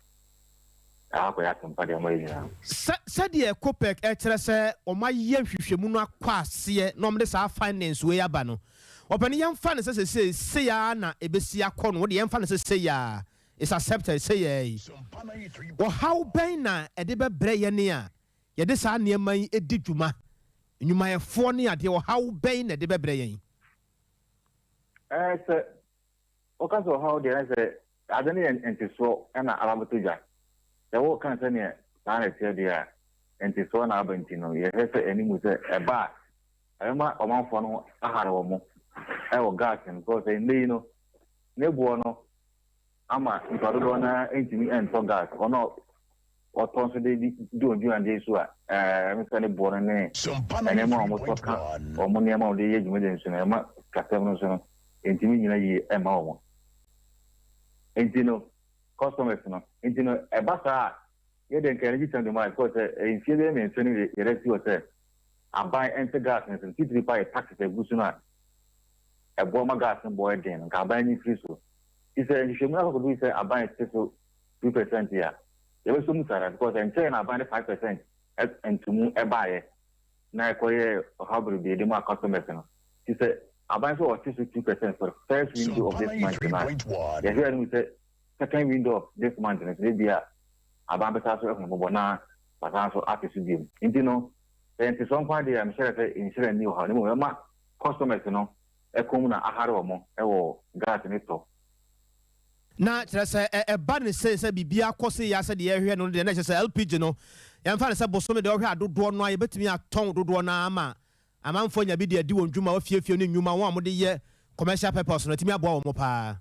akɔyɛ asɛmpa de ama yɛn nyinaa. Sɛ sɛdeɛ COPEC kyerɛ sɛ wɔayɛ nhwehwɛmu no akɔ aseɛ na wɔde saa findings wei aba no, ɔpanin yɛmfa no sɛ seesei sei ara na ɛbɛsi akɔ no, wo deɛ yɛmfa no sɛ sei ara, it's accepted, sei ara yi. Ɔhaw bɛn na ɛde bɛbrɛ yɛn a yɛde saa nneɛma yi di dwuma, nnwumayɛfoɔ ne adeɛ, ɔhaw bɛn na ɛde bɛbrɛ yɛn? Ɛɛ, sɛ woka sɛ ɔhaw deɛ, na sɛ ade no yɛ ntesoɔ na aba abɛtɔ dwa. Sɛ woka no sɛdeɛ saa na ɛteɛ deɛ a, ntesoɔ na aba nti no, yɛhwɛ sɛ anim sɛ ɛba a, ɛbɛma ɔmanfoɔ no ho ahare wɔn wɔ gas no, because nnɛ yi no, ne boɔ no ama nnipa dodoɔ no ara ntumi ntɔ gas. Wɔn a wɔtɔ nso de di wɔn dwumadie so a, ɛne sɛ ne boɔ no ne nneɛma a wɔtɔ ka wɔn nneɛma a wɔde yɛ dwumadie no so no, ɛma sikasɛm no nso no ntumi nnyina yie mma wɔn. Nti no, customers no, nti no, ɛba saa a, yɛ deɛ nka yɛn gye kyɛn dwuma because sɛ mfie bɛyɛ mmiɛnsa ni yɛde asi hɔ sɛ aban nte gas no so no, titiri pa yɛ taxes a ɛgu so no a. ɛboa ma gas no bɔ yɛ den no, nka aban nyi mfiri so. Nti sɛ nhwehwɛmu no akɔkɔduru sɛ aban te so 2% a, yɛbɛsɔ mu saa ara because ɛnkyɛeɛ na aban de 5% ntomu baeɛ na ɛkɔyɛɛ ɔhaw bebree de maa customers no. Nti sɛ aban sɛ ɔte so 2% for the first window of this month no a, yɛhwɛ anim sɛ second window of this month no nso ebia aban bɛsan so ahu mmɔbɔ na wasan so ate so biom. Nti no, sɛ ntesoɔ nko ara deɛ a, mehyɛ da sɛ nhyira nni ɔhaw na mmom ɛbɛma customers no kɔn mu na ahare wɔn wɔ gas no tɔ. Na kyerɛ sɛ ɛba no sei sɛ biribiara kɔ sei ara sɛdeɛ yɛhwehwɛ no no deɛ na ɛkyerɛ sɛ LPG no yɛmfa no sɛ bosome deɛ wohwɛ a dodoɔ no ara yɛbɛtumi atɔn dodoɔ no ara ama amanfoɔ anya bi de adi wɔn dwuma wɔ afiefie ne nnwuma wɔn a wɔde yɛ commercial purpose no atumi aboa wɔn paa.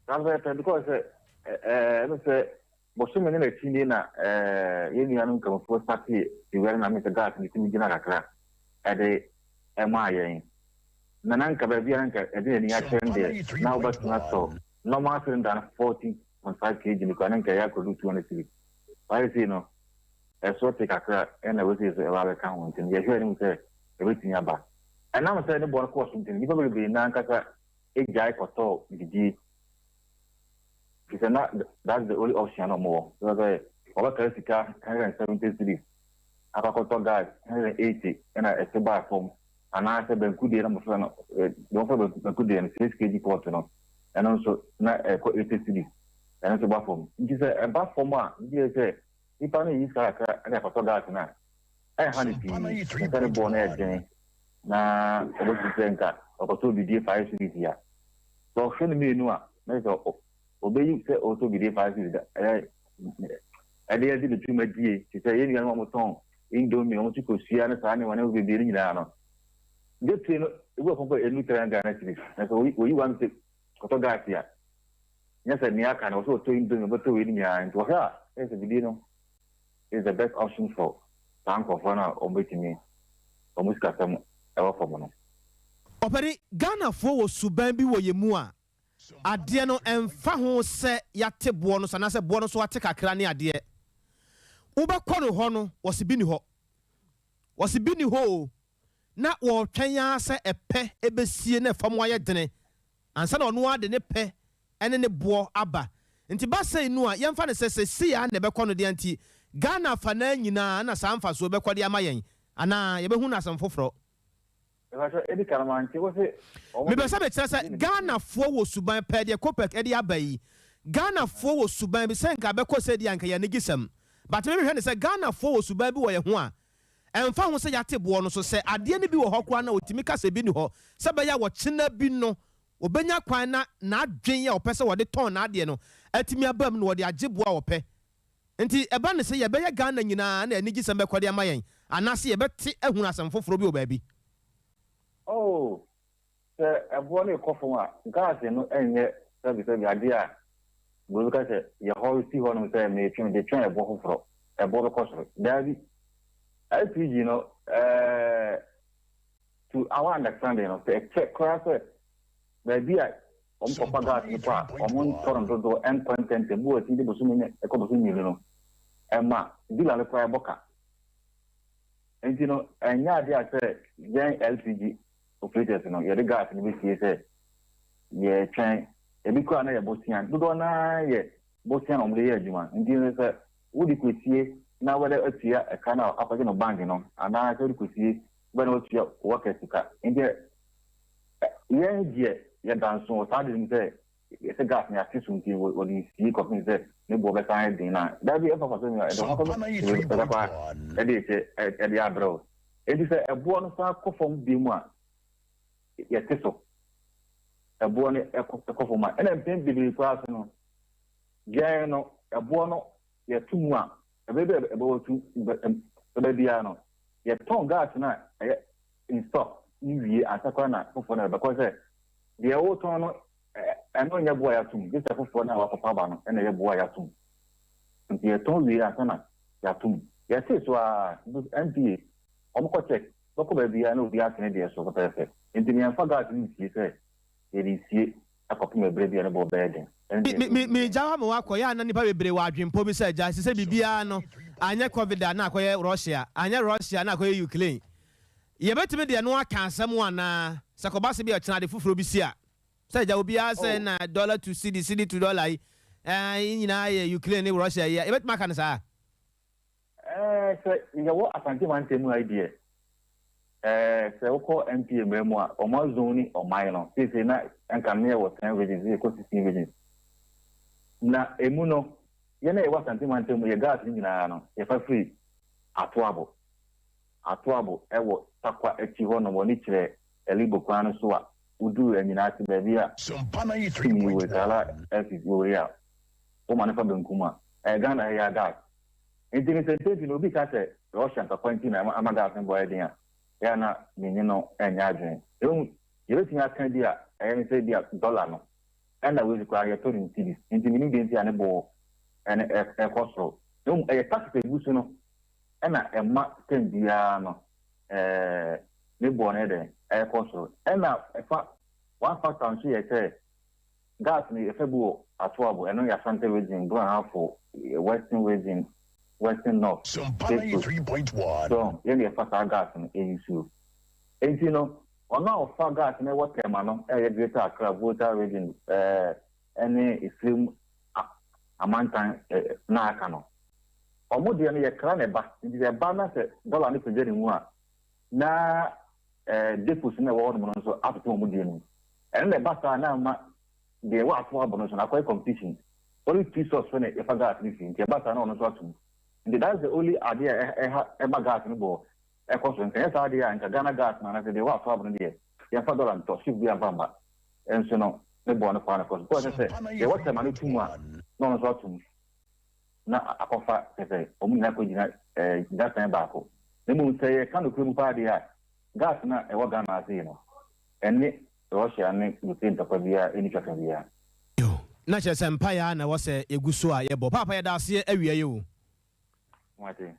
Saa pɛpɛɛpɛ because sɛ ɛɛ sɛ bosome ne n'akyi nie na ɛɛ yɛn nuanom nkramofoɔ startee ewia no na me sɛ gas no tumi gyina kakra ɛde ɛmaa yɛn. Na na nka baabi a na nka ɛde n'ani akyerɛ no deɛ, na wobɛtumi atɔ normal cylinder no 14.5 kg no koraa na nka ɛyɛ akɔdu 200 cedis. Wayɛ sei no, ɛso te kakra ɛna wei sei so ɛba abɛka ho nti no yɛhwɛ anim sɛ ɛbɛtumi aba. Ɛnam sɛ ne boɔ no kɔɔ so nti no, nnipa bebree no ankasa gyae kɔtɔɔ bidie firi sɛ na that's the only option a na wɔwɔ. Sɛ sɛ wɔbɛkari sika 170 cedis akɔ akɔtɔ gas 180 ɛna ɛte baa fam. Anaasɛ banku deɛ na wɔfrɛ no deɛ wɔfrɛ banku banku deɛ no 6 kg pot no, ɛno nso na ɛkɔ 80 cedis, ɛno nso ba fam. Nti sɛ ɛba fam a, nti yɛ sɛ nipa no yi sika kakra de akɔtɔ gas no a, ɛnha no pii, na sɛ ne boɔ no yɛ den na ɔbɛsusu sɛ nka ɔkɔtɔ bidie 5 cedis a, sɛ ɔhwɛ no mmienu a, na kyerɛ sɛ ɔbɛyi sɛ ɔtɔ bidie 5 cedis da ɛyɛ ɛde adi ne dwumadie te sɛ yɛn nuanom a wɔtɔn indomie, wɔn nso kosua ne saa nneɛma nneɛma bebree no nyinaa no. Dwetire no ebi wɔ fam enu 300 Ghana cedis na sɛ oyi oyi one sɛ kɔtɔ gas a nyɛ sɛ nea aka no wɔsɛ ɔtɔ indomie ɔbɛtɔ wei no nyinaa nti wɔhwɛ a ɛyɛ sɛ bidie no is the best option for saa nkurɔfoɔ no a wɔbɛtumi wɔn sikasɛm ɛwɔ fam no. Ɔpɛni, Ghanafoɔ wɔ suban bi wɔ yɛn mu a, adeɛ no ɛmfa ho sɛ yɛate boɔ no so anaasɛ boɔ no so ate kakra ne adeɛ, wobɛkɔ no hɔ no wɔse bi ni hɔ, wɔse bi ni hɔ o, na wɔretwɛn ara sɛ ɛpɛ ɛbɛsie na ɛfam ayɛ dene ansa na ɔno ara de ne pɛ ne ne boɔ aba. Nti ba sei no a, yɛmfa no sɛ seesei ara na ɛbɛkɔ no deɛ nti Ghana afanaa nyinaa na saa mfasoɔ bɛkɔ de ama yɛn anaa yɛbɛhu no asɛm foforɔ? Mepɛ sɛ mekyerɛ sɛ Ghanafoɔ wɔ suban pɛɛ deɛ Copec de aba yi. Ghanafoɔ wɔ suban bi sɛ nka bɛkɔ sɛ di a nka yɛ anigyesɛm. But me mehwɛ no sɛ Ghanafoɔ wɔ suban bi wɔ yɛn ho a ɛmfa ho sɛ yɛate boɔ no so sɛ adeɛ no bi wɔ hɔ koraa no a wɔtumi ka sɛ bi nni hɔ sɛ ɛbɛyɛ a ɔkyena bi no wɔbɛnya kwan na n'adwen a ɔpɛ sɛ wɔde tɔn n'adeɛ no atumi aba mu na wɔde agye boɔ a ɔpɛ. Nti ɛba no sɛ yɛbɛyɛ Ghana nyinaa na anigyesɛm bɛkɔ de ama yɛn anaase yɛbɛte ahunu asɛm foforɔ bi wɔ baabi? Oh, sɛ ɛboɔ no rekɔ fam a, gas no nyɛ sɛbesɛbe adeɛ a obi bɛka sɛ yɛhɔre si hɔnom sɛ meretwe mede twɛn ɛboɔ foforɔ, ɛboɔ bɛkɔ soro. Daabi. LPG no, eh, to our understanding no, sɛ ɛkyɛ koraa sɛ baabi a wɔkɔfa gas no kɔ a, wɔntɔ no dodoɔ nkɔ ntɛmntɛm, bi wɔ hɔ a ɛtumi di bosome ne ɛkɔ bosome mmienu no, ɛma dealer no koraa ɛbɔ ka. Nti no, ɛnyɛ adeɛ a sɛ yɛn LPG operators no, yɛde gas no bɛsie sɛ yɛretwɛn. Ebi koraa na yɛ bosea. Dodoɔ no ara yɛ bosea na wɔde yɛ adwuma. Nti no sɛ wode kɔsie na wode atua ɛka no a akɔgye no bank no, anaa sɛ wode kɔsie wobɛ na watua workers ka. Nti yɛn deɛ yɛda nso wɔ saa ade no mu sɛ yɛsɛ gas no yɛate so nti wɔde sie kɔpem sɛ ne boɔ bɛsan ayɛ den no a, daabi ɛmfa mfasoɔ nni hɔ. Ɛde ho kɔpem bɛkɔ a ɛde kyɛ ɛde abrɛ wo. Enti sɛ ɛboɔ no san kɔ fam bio mu a, yɛte so. Ɛboɔ no ɛkɔ fam a, ɛna mpɛn bebree koraa so no, yɛn no ɛboɔ no yɛto mu a, ɛbɛyɛ bi a ɛbɛwɔ tu bɛbɛ biara no, yɛtɔn gas no a ɛyɛ in stock no wie ansa koraa na foforɔ no ɛbɛkɔ sɛ deɛ wotɔn no ɛno nyɛ boɔ a yɛatom, gye sɛ foforɔ no a wakɔfa aba no ɛna ɛyɛ boɔ a yɛatom. Nti yɛtɔn wie ansa na yɛatom. Yɛtee so ara, NPA, wɔkɔ check, bɛkɔ baabiara na obiara ate ne deɛ so pɛpɛɛpɛ. Nti no yɛmfa gas no nsie sɛ yɛde resie akɔpem ɛberɛ bi a ne boɔ bɛyɛ den. Ɛno deɛ Me, me, megya hɔ ama woakɔ. Yɛ a na nnipa bebree wɔ adwempɔ bi sɛ, agya, ɛsɛ sɛ biribiara no, anyɛ Covid a na akɔyɛ Russia, anyɛ Russia a na akɔyɛ Ukraine. Yɛbɛtumi de ɛno aka asɛm anaa? Sɛ kɔba se bi a ɔkyena ade foforɔ bi si a, sɛ agya obiara sɛ Oh. na dollar to cedi, cedi to dollar yi, ɛɛ yi nyinaa yɛ Ukraine ne Russia yi a, yɛbɛtumi aka no saa? Ɛɛ, sɛ yɛwɔ Asante mantam mu ha yi deɛ, ɛɛ, sɛ wokɔ NPA mmerɛ mu a, wɔn azone ɔman no. Seesei na nka no yɛwɔ 10 regions, seesei yɛkɔ 16 regions. Na emu no, yɛn a yɛwɔ Asante mantam mu, yɛ gas no nyinaa no, yɛfa firi Atoabo. Atoabo wɔ Tarkwa akyi hɔnom, wɔne kyerɛ Elibo kwan no so a, woduru Anyina ase baabi a team yi wɔ, Tala Airfield wɔ yi a, woma no fa benkum a, ɛyɛ Ghana ha yi ara gas. Nti no sɛ mpɛn pii no obi ka sɛ Russia ntɔkwa nti na ama gas no bo ayɛ den a, ɛyɛ a na me ne no nyɛ adwene. Mmom yɛbɛtumi aka bi a ɛyɛ ne sɛ bi a dollar no ɛna wei nso koraa yɛtɔ no in cedis nti mennim deɛ nti a ne bo no ɛkɔ soro. Mmom ɛyɛ taxes a ɛgu so no ɛna ɛma term biara no ɛɛ ne boɔ no yɛ dɛn ɛkɔ soro. Ɛna ɛfa one factor nso yɛ sɛ gas no yɛfa bi wɔ Atoabo, ɛno yɛ Ashanti region, Brong-Ahafo, Western region, Western North, Cape Coast. So yɛn na yɛfa saa gas no ɛyi. Nti no ɔno a ɔfa gas no ɛwɔ Tema no, ɛyɛ Greater Accra, Volta region, ɛne Efirim amantan na aka no. Ɔmo deɛ no yɛkra na ɛba, nti sɛ ɛba na sɛ dollar no pagya ne mu a, na depots no ɛwɔ hɔnom no nso atoto ɔmo deɛ no mu. Ɛno na ɛba saa na ama deɛ ɛwɔ Atoabo no nso no akɔyɛ competition. Only two source fɛ na yɛfa gas no fi, nti ɛba saa na ɔno nso ato mu. Nti that's the only adeɛ a ɛha ɛma gas no bɔ ɛkɔ so. Nka ɛnyɛ saa adeɛ a, nka Ghana gas no anaasɛ deɛ ɛwɔ Atoabo no deɛ, yɛmfa dollar ntɔ, ship bi amfa mba. Ɛnso no ne boɔ no kɔ ara na ɛkɔ so. Because sɛ deɛ ɛwɔ Tema no to mu a, na ɔno nso ato mu na akɔfa kyɛ sɛ ɔmo nyinaa kɔ gyina gyinasan baako. Na mmom sɛ yɛka nokorɛ mu paa deɛ a, gas no a ɛwɔ Ghana ase yi no, ɛne Russia ne Ukraine ntɔkwa biara ɛni twaka biara. Yo, na kyerɛ sɛ mpaeɛ a na ɛwɔ sɛ yɛgu so a yɛbɔ. Paapa, yɛda aseɛ awia yi o. Wate.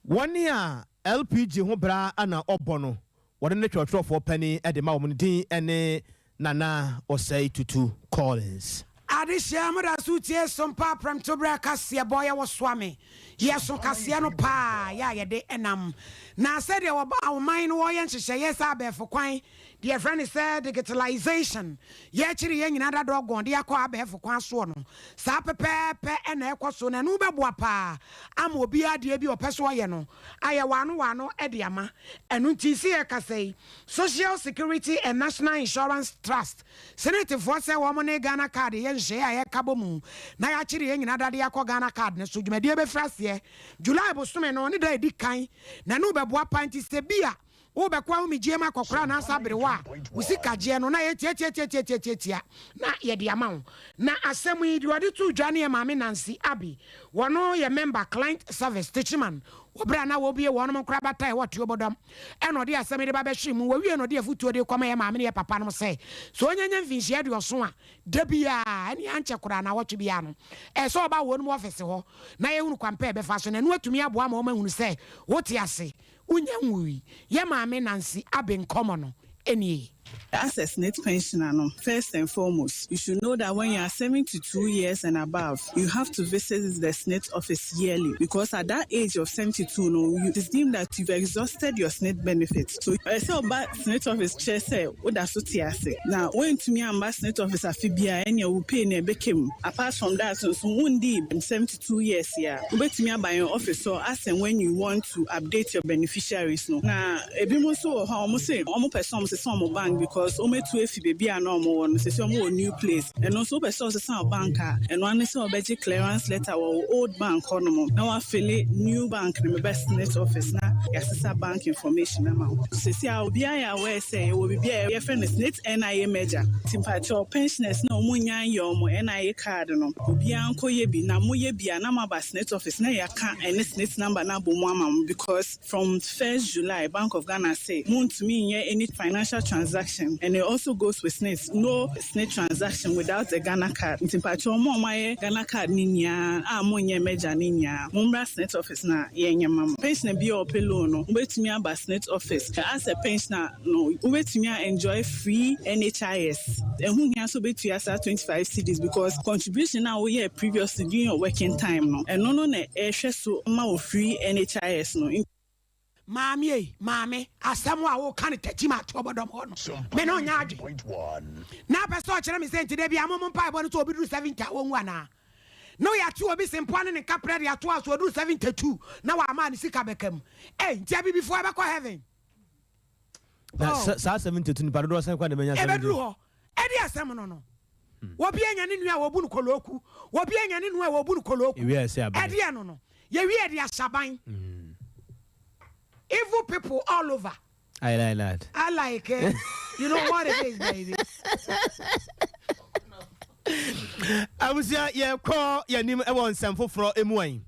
Wɔne a LPG ho bra ana ɔbɔ no, wɔde ne twerɛtwerɛfoɔ panin de ma wɔn no din ne Nana Ɔsɛe Tutu Collins. Adehyia mo da so tie Sompa prɛmtoberɛ kaseɛ bɔ. Yɛwɔ soa me yɛso kaseɛ no paa yɛ a yɛde ɛnam na sɛdeɛ wɔba ɔman no wɔyɛ nhyehyɛeɛ sɛ abɛɛfo kwan deɛ yɛfrɛ no sɛ digitalization, yɛkyere yɛn nyinaa dadɔ gɔn de akɔ abɛɛfo kwan soɔ no, saa pɛpɛɛpɛ ɛna ɛkɔ so, na ɛno bɛboa paa ama obiara deɛ bi ɔpɛ so ɔyɛ no ayɛ waano waano ɛde ama. Ɛno nti si yɛ kasa yi, Social Security and National Insurance Trust, SSNITfoɔ, sɛ wɔn ne Ghana Card yɛ nhyehyɛeɛ a yɛka bɔ mu na yɛakyere yɛn nyinaa dade akɔ Ghana Card no so. Dwumadie bɛfiri aseɛ July bosome no ne da edi kan, na ɛno bɛboa pa. Nti sɛ bi a wobɛkɔ ahomegye mu akɔkora anaasɛ aberewa a, wo sika gyeɛ no na yɛ tiatiatiatiatiatia na yɛde ama wo. Na asɛm yi deɛ ɔde to dwa ne yɛ Maame Nancy Abi, wɔno yɛ member, client service, Techiman, wɔberɛ a na wɔbie wɔnom nkorabata ɛwɔ Tuobodɔm, ɛna ɔde asɛm yi de ba bɛhwe mu. Wɔwie no, ɔde afotuo de kɔma yɛ maame ne yɛ papa nom sɛ ɔnyanya mfinhyia 70 a, da biaa ɛne ankyɛ koraa na wɔtwe biaa no, ɛsɛ ɔba wɔ nom ɔfese hɔ na yɛhunu kwampɛ ɛbɛfa so na ɛno atumi aboa ma ɔma hunu sɛ wote ase, wonya nwui. Yɛ maame Nancy Abe nkɔmmɔ no ɛnie. As a SSNIT pensioner, no, first and foremost, you should know that when you are 72 years and above, you have to visit the SSNIT office yearly because at that age of 72, no, it is deemed that you've exhausted your SSNIT benefits. So, sɛ ɔba SSNIT office kyerɛ sɛ woda so te ase. Na wontumi amba SSNIT office afe biara, ɛnea wo pay na ɛbɛka mu. Apart from that, nso wondi 72 years a, wobɛtumi aba yɛn office hɔ as and when you want to update your beneficiaries no. Na ebinom nso wɔ hɔ a wɔn se wɔn pɛ sɛ wɔn sesa wɔn bank because wɔn etu efi beebi a na wɔn wɔ no, sɛ wɔn wɔ new place. Ɛno nso, wopɛ sɛ ɔsesa wo bank a, ɛno ano sɛ wɔbɛgye clearance letter wɔ wo old bank hɔnom na wafele new bank no mebɛ SSNIT office na yɛasesa bank information ama wo. Sisi a obiara yɛ aware sɛ yɛwɔ biribi a yɛfrɛ no SSNIT NIA merger, nti mpakyɛw, pensioners na wɔn nya yɛ wɔn NIA card no, obiara nkɔyɛ bi na moyɛ bi a na moaba SSNIT office na yɛaka ɛne SSNIT number no abɔ mu ama mo, because from 1st July, Bank of Ghana say montumi nyɛ any financial transaction, and it also goes with SSNIT, no SSNIT transaction without a Ghana Card. Nti mpakyɛw, mo a moayɛ Ghana Card ne nyinaa a monyɛ merger ne nyinaa, mommra SSNIT office na yɛnyɛ ma mo. Pensioner bi a ɔpɛ loan no, wobɛtumi aba SSNIT office. As a pensioner no, wobɛtumi a enjoy free NHIS. Ɛho hia sɛ wobɛtua saa 25 cedis because contribution a woyɛ previously during your working time no, ɛno no na ɛhwɛ so ma wo free NHIS no. Maame ei, maame, asɛm a woka no takyim ato ɔbɔdɔm hɔ no, me ne wo nyɛ adwene. Na apɛ sɛ ɔkyerɛ me sɛ nti da biara mo mo mpaebɔ no sɛ obi duru 70 a wɔnwu anaa? Na yɛate obi sempoa ne ne nkaprɛ de ato aso ɔduru 72 na wama ne sika bɛka mu. Ei, nti abibifoɔ ɛbɛkɔ heaven? Na Oh. saa 72 nipa dodoɔ sɛn kwa na ɛbɛnya 72? Ɛbɛduru hɔ. Ɛde asɛm no no. Obi anya ne nua a wɔbu no kolooku. Obi anya ne nua a wɔbu no kolooku. Ewia ɛsɛ aban. Ɛdeɛ no no. Yɛwie ɛde ahyɛ aban. Evil people all over. I like that. I like it. You know what it is, baby. Abusua yɛkɔ yɛnim ɛwɔ nsɛm foforɔ emu ayi.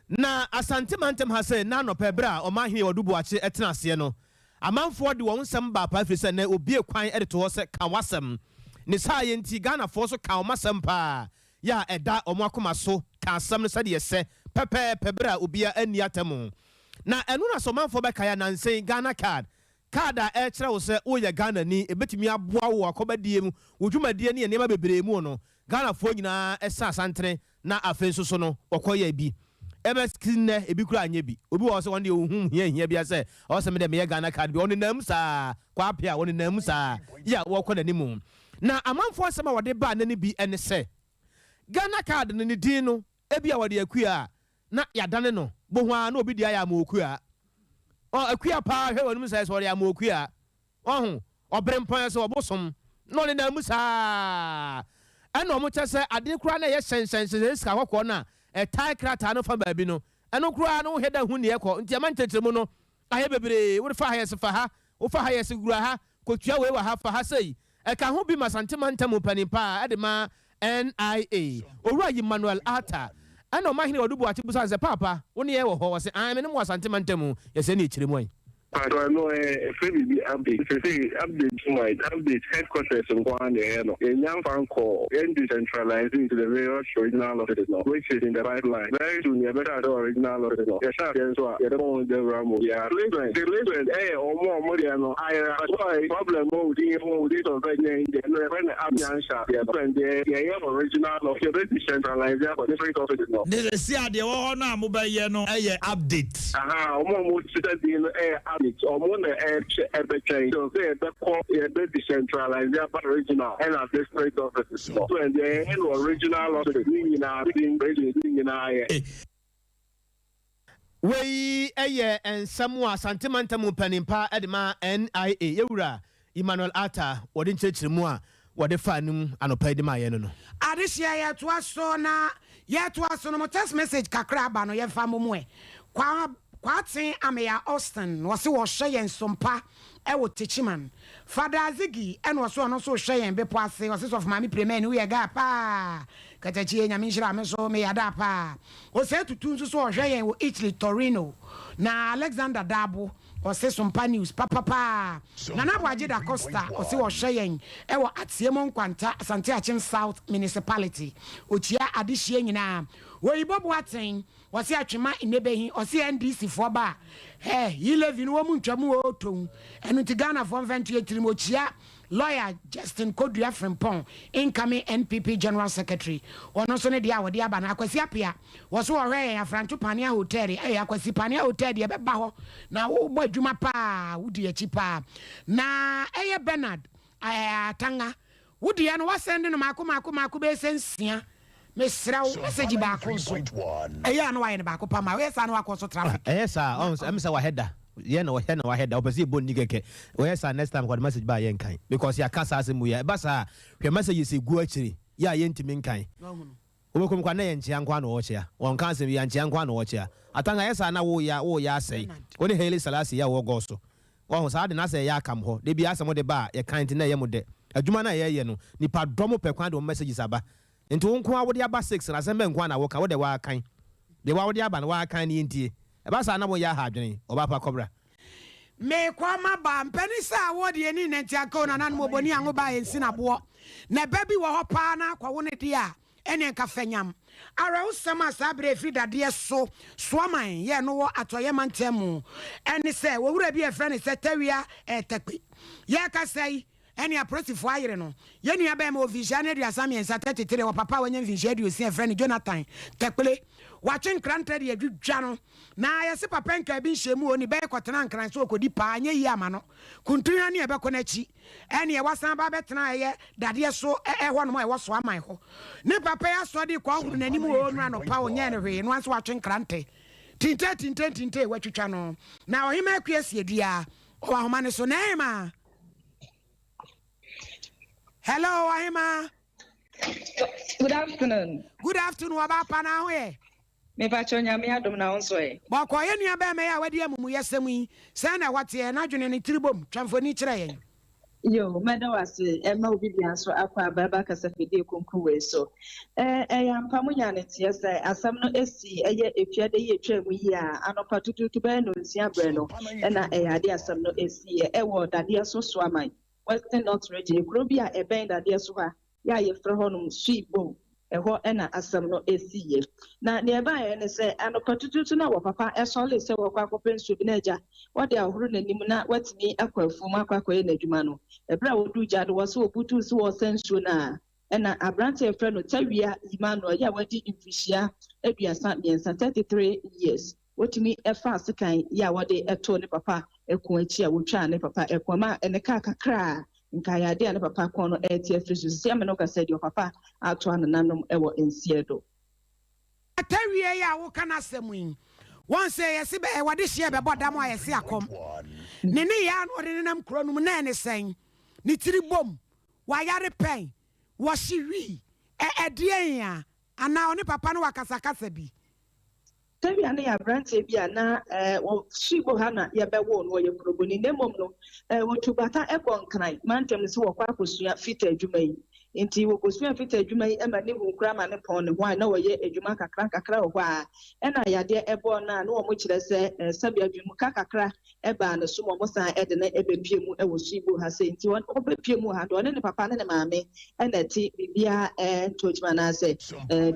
Na Asante mantam ha sɛ na anɔpɛ berɛ a ɔmanhene Ɔdo Boakye tena aseɛ no, amanfoɔ de wɔn nsɛm baa paa ɛfiri sɛ nnɛ obue kwan de to hɔ sɛ ka w'asɛm. Ne saayɛ nti Ghanafoɔ nso ka wɔn asɛm paa yɛ a ɛda wɔn akoma so ka asɛm no sɛdeɛ ɛsɛ pɛpɛɛpɛ berɛ a obiara anni atɛm. Na ɛno na sɛ ɔmanfoɔ bɛkae a nansa yi Ghana card, card a ɛrekyerɛ wo sɛ woyɛ Ghanani, ɛbɛtumi aboa wo wɔ w'akɔbadie mu, wo dwumadie ne nneɛma bebree mu no, Ghanafoɔ nyinaa sa asantene na afei nso so no wɔkɔ yɛ bi. Ɛbɛsi nnɛ ebi koraa nyɛ bi. Obi wɔ hɔ sɛ ɔno deɛ ɔnhu hia hia biara sɛ ɔwɔ sɛ me deɛ meyɛ Ghana card bi. Ɔnenam mu saa, Kwapea, ɔnenam mu saa yɛ a wɔkɔ n'anim. Na amanfoɔ nsɛm a wɔde baa nnɛ no bi ne sɛ, Ghana card no ne din no ebia wɔde akua a na yɛadane no, bohu ara na obi de ayɛ ama okua. Ɔ, akua paa hwɛ w'anim sɛ sɛ ɔde ama okua. Wahu? Ɔberempɔn sɛ ɔbosom na ɔnenam mu saa. Ɛna wɔn kyɛ sɛ ade koraa na ɛyɛ hyɛnhyɛnhyɛn sika kɔkɔɔ no a ɛtae krataa no fa baabi no, ɛno koraa no wohwɛ da hu nea ɛkɔ. Nti ɛma nkyerɛkyerɛmu no ayɛ bebree. Wode fa ha yɛse fa ha, wofa ha yɛse wura ha, kɔtua wei wɔ ha, fa ha sei. Ɛka ho bi ma Asante Mantam mu panin pa ara de ma NIA, Owura Emmanuel Arthur. Ɛna Ɔmanhene Ɔdo Boakye bisaa no sɛ, Paapa, wo ne yɛn wɔ hɔ? Ɔse, Aane, me ne mo wɔ Asante Mantam mu. Yɛsɛɛ ne yɛkyerɛ mu ayi. Paatɔ ɛno ɛ ɛfrɛ biribi update sesei update too much update headquarters nko ara na ɛyɛ no yɛnnya mfa nkɔɔ yɛn decentralise to the various regional offices no which is in the pipeline very soon yɛbɛhyɛ ase wɔ regional office no yɛhyɛ aseɛ nso a yɛbɛbɔ ho dawura ma obiara placement placement ɛyɛ wɔn a wɔn deɛ no ayera but problem wɔ wo din ho wo date of birth ne ɛyi deɛ ɛno yɛfrɛ no app nyansa deɛ placement deɛ yɛyɛ wɔ regional office yɛbɛ decentralise akɔ district offices no. Ne sɛsi a deɛ ɛwɔ hɔ no a mobɛyɛ no yɛ update. Ahaa wɔn a wɔn sesa din no yɛ update wɔn na ɛkyɛ ɛbɛtwɛn till sɛ yɛbɛkɔ yɛbɛ decentralise aba regional ɛna district offices no so ɛndeɛ yɛyɛ no wɔ regional offices ne nyinaa region regions ne nyinaa yɛ. Wei yɛ nsɛm a Asante Mantam mu panin pa de ma NIA, Yɛwura Emmanuel Arthur, wɔde nkyerɛkyerɛmu a wɔde faa no mu anɔpa yi de maa yɛn no no. Adehyeɛ yɛtoa so na yɛtoa so no mo text message kakra aba no yɛmfa mmɔ mu ɛ. Kwa Kwaaten Ameya Austin ɔse ɔhwɛ yɛn sompa ɛwɔ Techiman. Fada Ziggy ɛna ɔse ɔno nso rehwɛ yɛn bepɔ ase ɔse sɔfo maame Premani woyɛ guy paa Katakyie Nyame nhyira me nso meyɛ adaa paa. Osei Tutu nso so ɔhwɛ yɛn wɔ Italy Torino. Na Alexander Dabo ɔse Sompa news papa paa. Nana Aboagye Da Costa ɔse ɔhwɛ yɛn wɔ Atsiemo Nkwanta Asante Akyem South Municipality. Okyia adehyeɛ nyinaa. Oyibo Boateng ɔse Atwema Nnebehi ɔse NDC foɔ ba a hɛ yi levy no wɔn ntwa mu oo tow ɛno nti Ghana foɔ mfa nto yɛ tirim. Okyia Lawyer Justin Kodua Frimpong, incoming NPP General Secretary, ɔno nso ne deɛ a ɔde aba no, Akwasi Apea, wɔ so ɔhwɛ yɛn Afranto Panea Hotel, ɛyɛ Akwasi Panea Hotel deɛ ɛbɛba hɔ na wobɔ adwuma paa, wodi akyi paa. Na ɛyɛ Bernard Atanga, wo deɛ no wasɛnde no maako maako maako bɛyɛ sɛ nsia. Mesrɛ wo, message baako nso, ɛyɛ a na wayɛ no baako pa ma, woyɛ saa na wakɔ so traffic. Ɛyɛ saa a, ɔhu sɛ, ɛm sɛ wahɛ da, yɛ na ɔhɛ na wahɛ da, ɔpɛ sɛ yɛbɔ nni kɛkɛ, ɔyɛ saa next time kɔde message ba a yɛnkan, because yɛaka saa asɛm wei a, ɛba saa a, hwɛ messages ɛgu akyire, yɛ a yɛntumi nkan, wobɛkɔ mu koraa na ɛyɛ nkyea nko ara na ɔrekyea, ɔnka asɛm biara, nkyea nko ara na ɔrekyea, Atanga ɛyɛ saa na woreyɛ a, woreyɛ asɛe, wo ne Haile Selassie yɛ a ɔwɔ gɔɔ so, wahu, saa ade no asɛ ɛyɛ akam hɔ, da biara sɛ mode ba a, yɛkan nti na ɛyɛ mo dɛ, adwuma no a yɛreyɛ no, nnipa dɔm pɛ kwan de wɔn messages aba, Nti wo nko ara wode aba six no asɛm bɛn nko ara na woka wodɛ waa kan deɛ waa wode aba no waa kan ne yɛntie ɛba saa na woyɛ aha adwene ɔbaa pa kɔbra. Mekɔ maba mpanin sɛ awɔ deɛ ni nɛnti anka o nananom oboni anwo ba ɛnsi na boɔ na ɛba bi wɔ hɔ paa na akɔ wo ne deɛ a ɛneɛ nka fɛnyam awerɛhosɛm a saa berɛ ɛfiri dadeɛ so soaman yɛ no wɔ atɔeɛ mantam mu ɛne sɛ owura bi a ɛfrɛ no sɛ Tawia Ɛɛtɛkpe yɛkasa yi. Ɛne apolisifoɔ ayere no. Yɛn nua barima wɔ mfinhyia ne 33, 33, wɔ papa a wanya mfinhyia 60 a yɛfrɛ no Jonathan Tekple. Watwe nkrantɛ de adwidwa no. Na yɛse papa nkaa bi nhyɛɛ mu o, ne bɛyɛ kɔtenaa Nkran sɛ ɔkɔdi paa, anyɛ yie ama no. Kuntunha ne ɛbɛkɔ n'akyi. Ɛneɛ wasan aba abɛtena ɛyɛ dadeɛ so ɛhɔ nom a ɛwɔ Soaman hɔ. Ne papa yi asɔ de kɔ ahunu n'anim o, nnora anɔpa ɔnyɛɛ no hwee, noa nso watwe nkrantɛ. Tintee tintee tintee watwitwa no. Na Ɔhemaa Akua Asiedua ɔwɔ ahoma no so. Naima! Hello, Ɔhemaa. Good afternoon. Good afternoon, ɔbaa pa na ho yɛ. Mepakyɛ Nyame adom na wo nso ɛ? Bɔkɔɔ, yɛn nua bɛɛma yi a wadi amumuyɛsɛm yi, sɛn na ɛhɔ teɛ? N'adwene ne tiri bom, twa mfoni kyerɛ yɛn. Yo, mɛda wo ase ɛma obi bia nso akɔ aba ɛba kasafidie kronkron wei so. Ɛɛ, ɛyɛ ampa mo nyaa ne nteɛ sɛ asɛm no esi ɛyɛ efiada yi etwaa mu yi a anɔpa tutuutu bɛyɛ nonsia berɛ no ɛna ɛyɛ adeɛ asɛm no esiiɛ ɛwɔ dadeɛ so Soaman, Western North Region, ekuro bi a ɛbɛn dadeɛ so hɔ a yɛ a yɛfrɛ hɔnom Sui Bom, ɛhɔ na asɛm no siiɛ. Na deɛ ɛbaeɛ ne sɛ, anɔpa tutuutu na wɔpapa sɔree sɛ wɔrekɔ akɔpɛ nsuo bi na agya, ɔde ahohoro n'anim na watumi akɔ afuom akɔ akɔyɛ n'adwuma no. Ɛberɛ a wɔduu gya no, wɔse wɔbutuu so wɔresa nsuo no a, ɛna aberanteɛ a yɛfrɛ no Tawia Emmanuel yi a wadi mfirihyia 33, 33 years, Wotumi faa sekan yi a wɔde too ne papa kɔn akyi a wotwaa ne papa kɔn ma ne kaa kakra a nka ayɛ ade a ne papa kɔn no rete afiri so. Sisi amene woka sɛ deɛ ɔpapa atoa nananom wɔ nseɛ do. Atawie yi a woka n'asɛm yi, wɔn sɛ yɛse bɛ wɔde hyeɛ bɛbɔ dam a yɛse akɔm. Ne nneyɛɛ a na ɔde nenam kuro no mu na ɛne sɛn? Ne tiri bom, wayare pɛn, wɔhye wii, ɛ ɛdeɛn a? Anaa ɔne papa no wɔ akasakasa bi? Tawia no yɛ aberanteɛ bi a na wɔ Suibo ha na yɛbɛwoo no, ɔyɛ kuroboni na mmom no wɔtu bata kɔ Nkran mantam sɛ wɔkɔ akɔsua fita adwuma yi. Nti wɔkɔsuaa fita adwuma yi ma ne hu koraa ma ne pɔn ne ho a na wɔyɛ adwuma kakra nkakra wɔ hɔ a ɛna yadeɛ ɛbɔɔ no a na wɔkyerɛ sɛ sɛbe adwenemuka kakra baa ne so ma wɔsan de no bɛpue mu wɔ Suibo ha sei. Nti ɔbɛpue mu ha deɛ, ɔne ne papa ne ne maame na ɛte, biribiara ntɔ kyima anaasɛ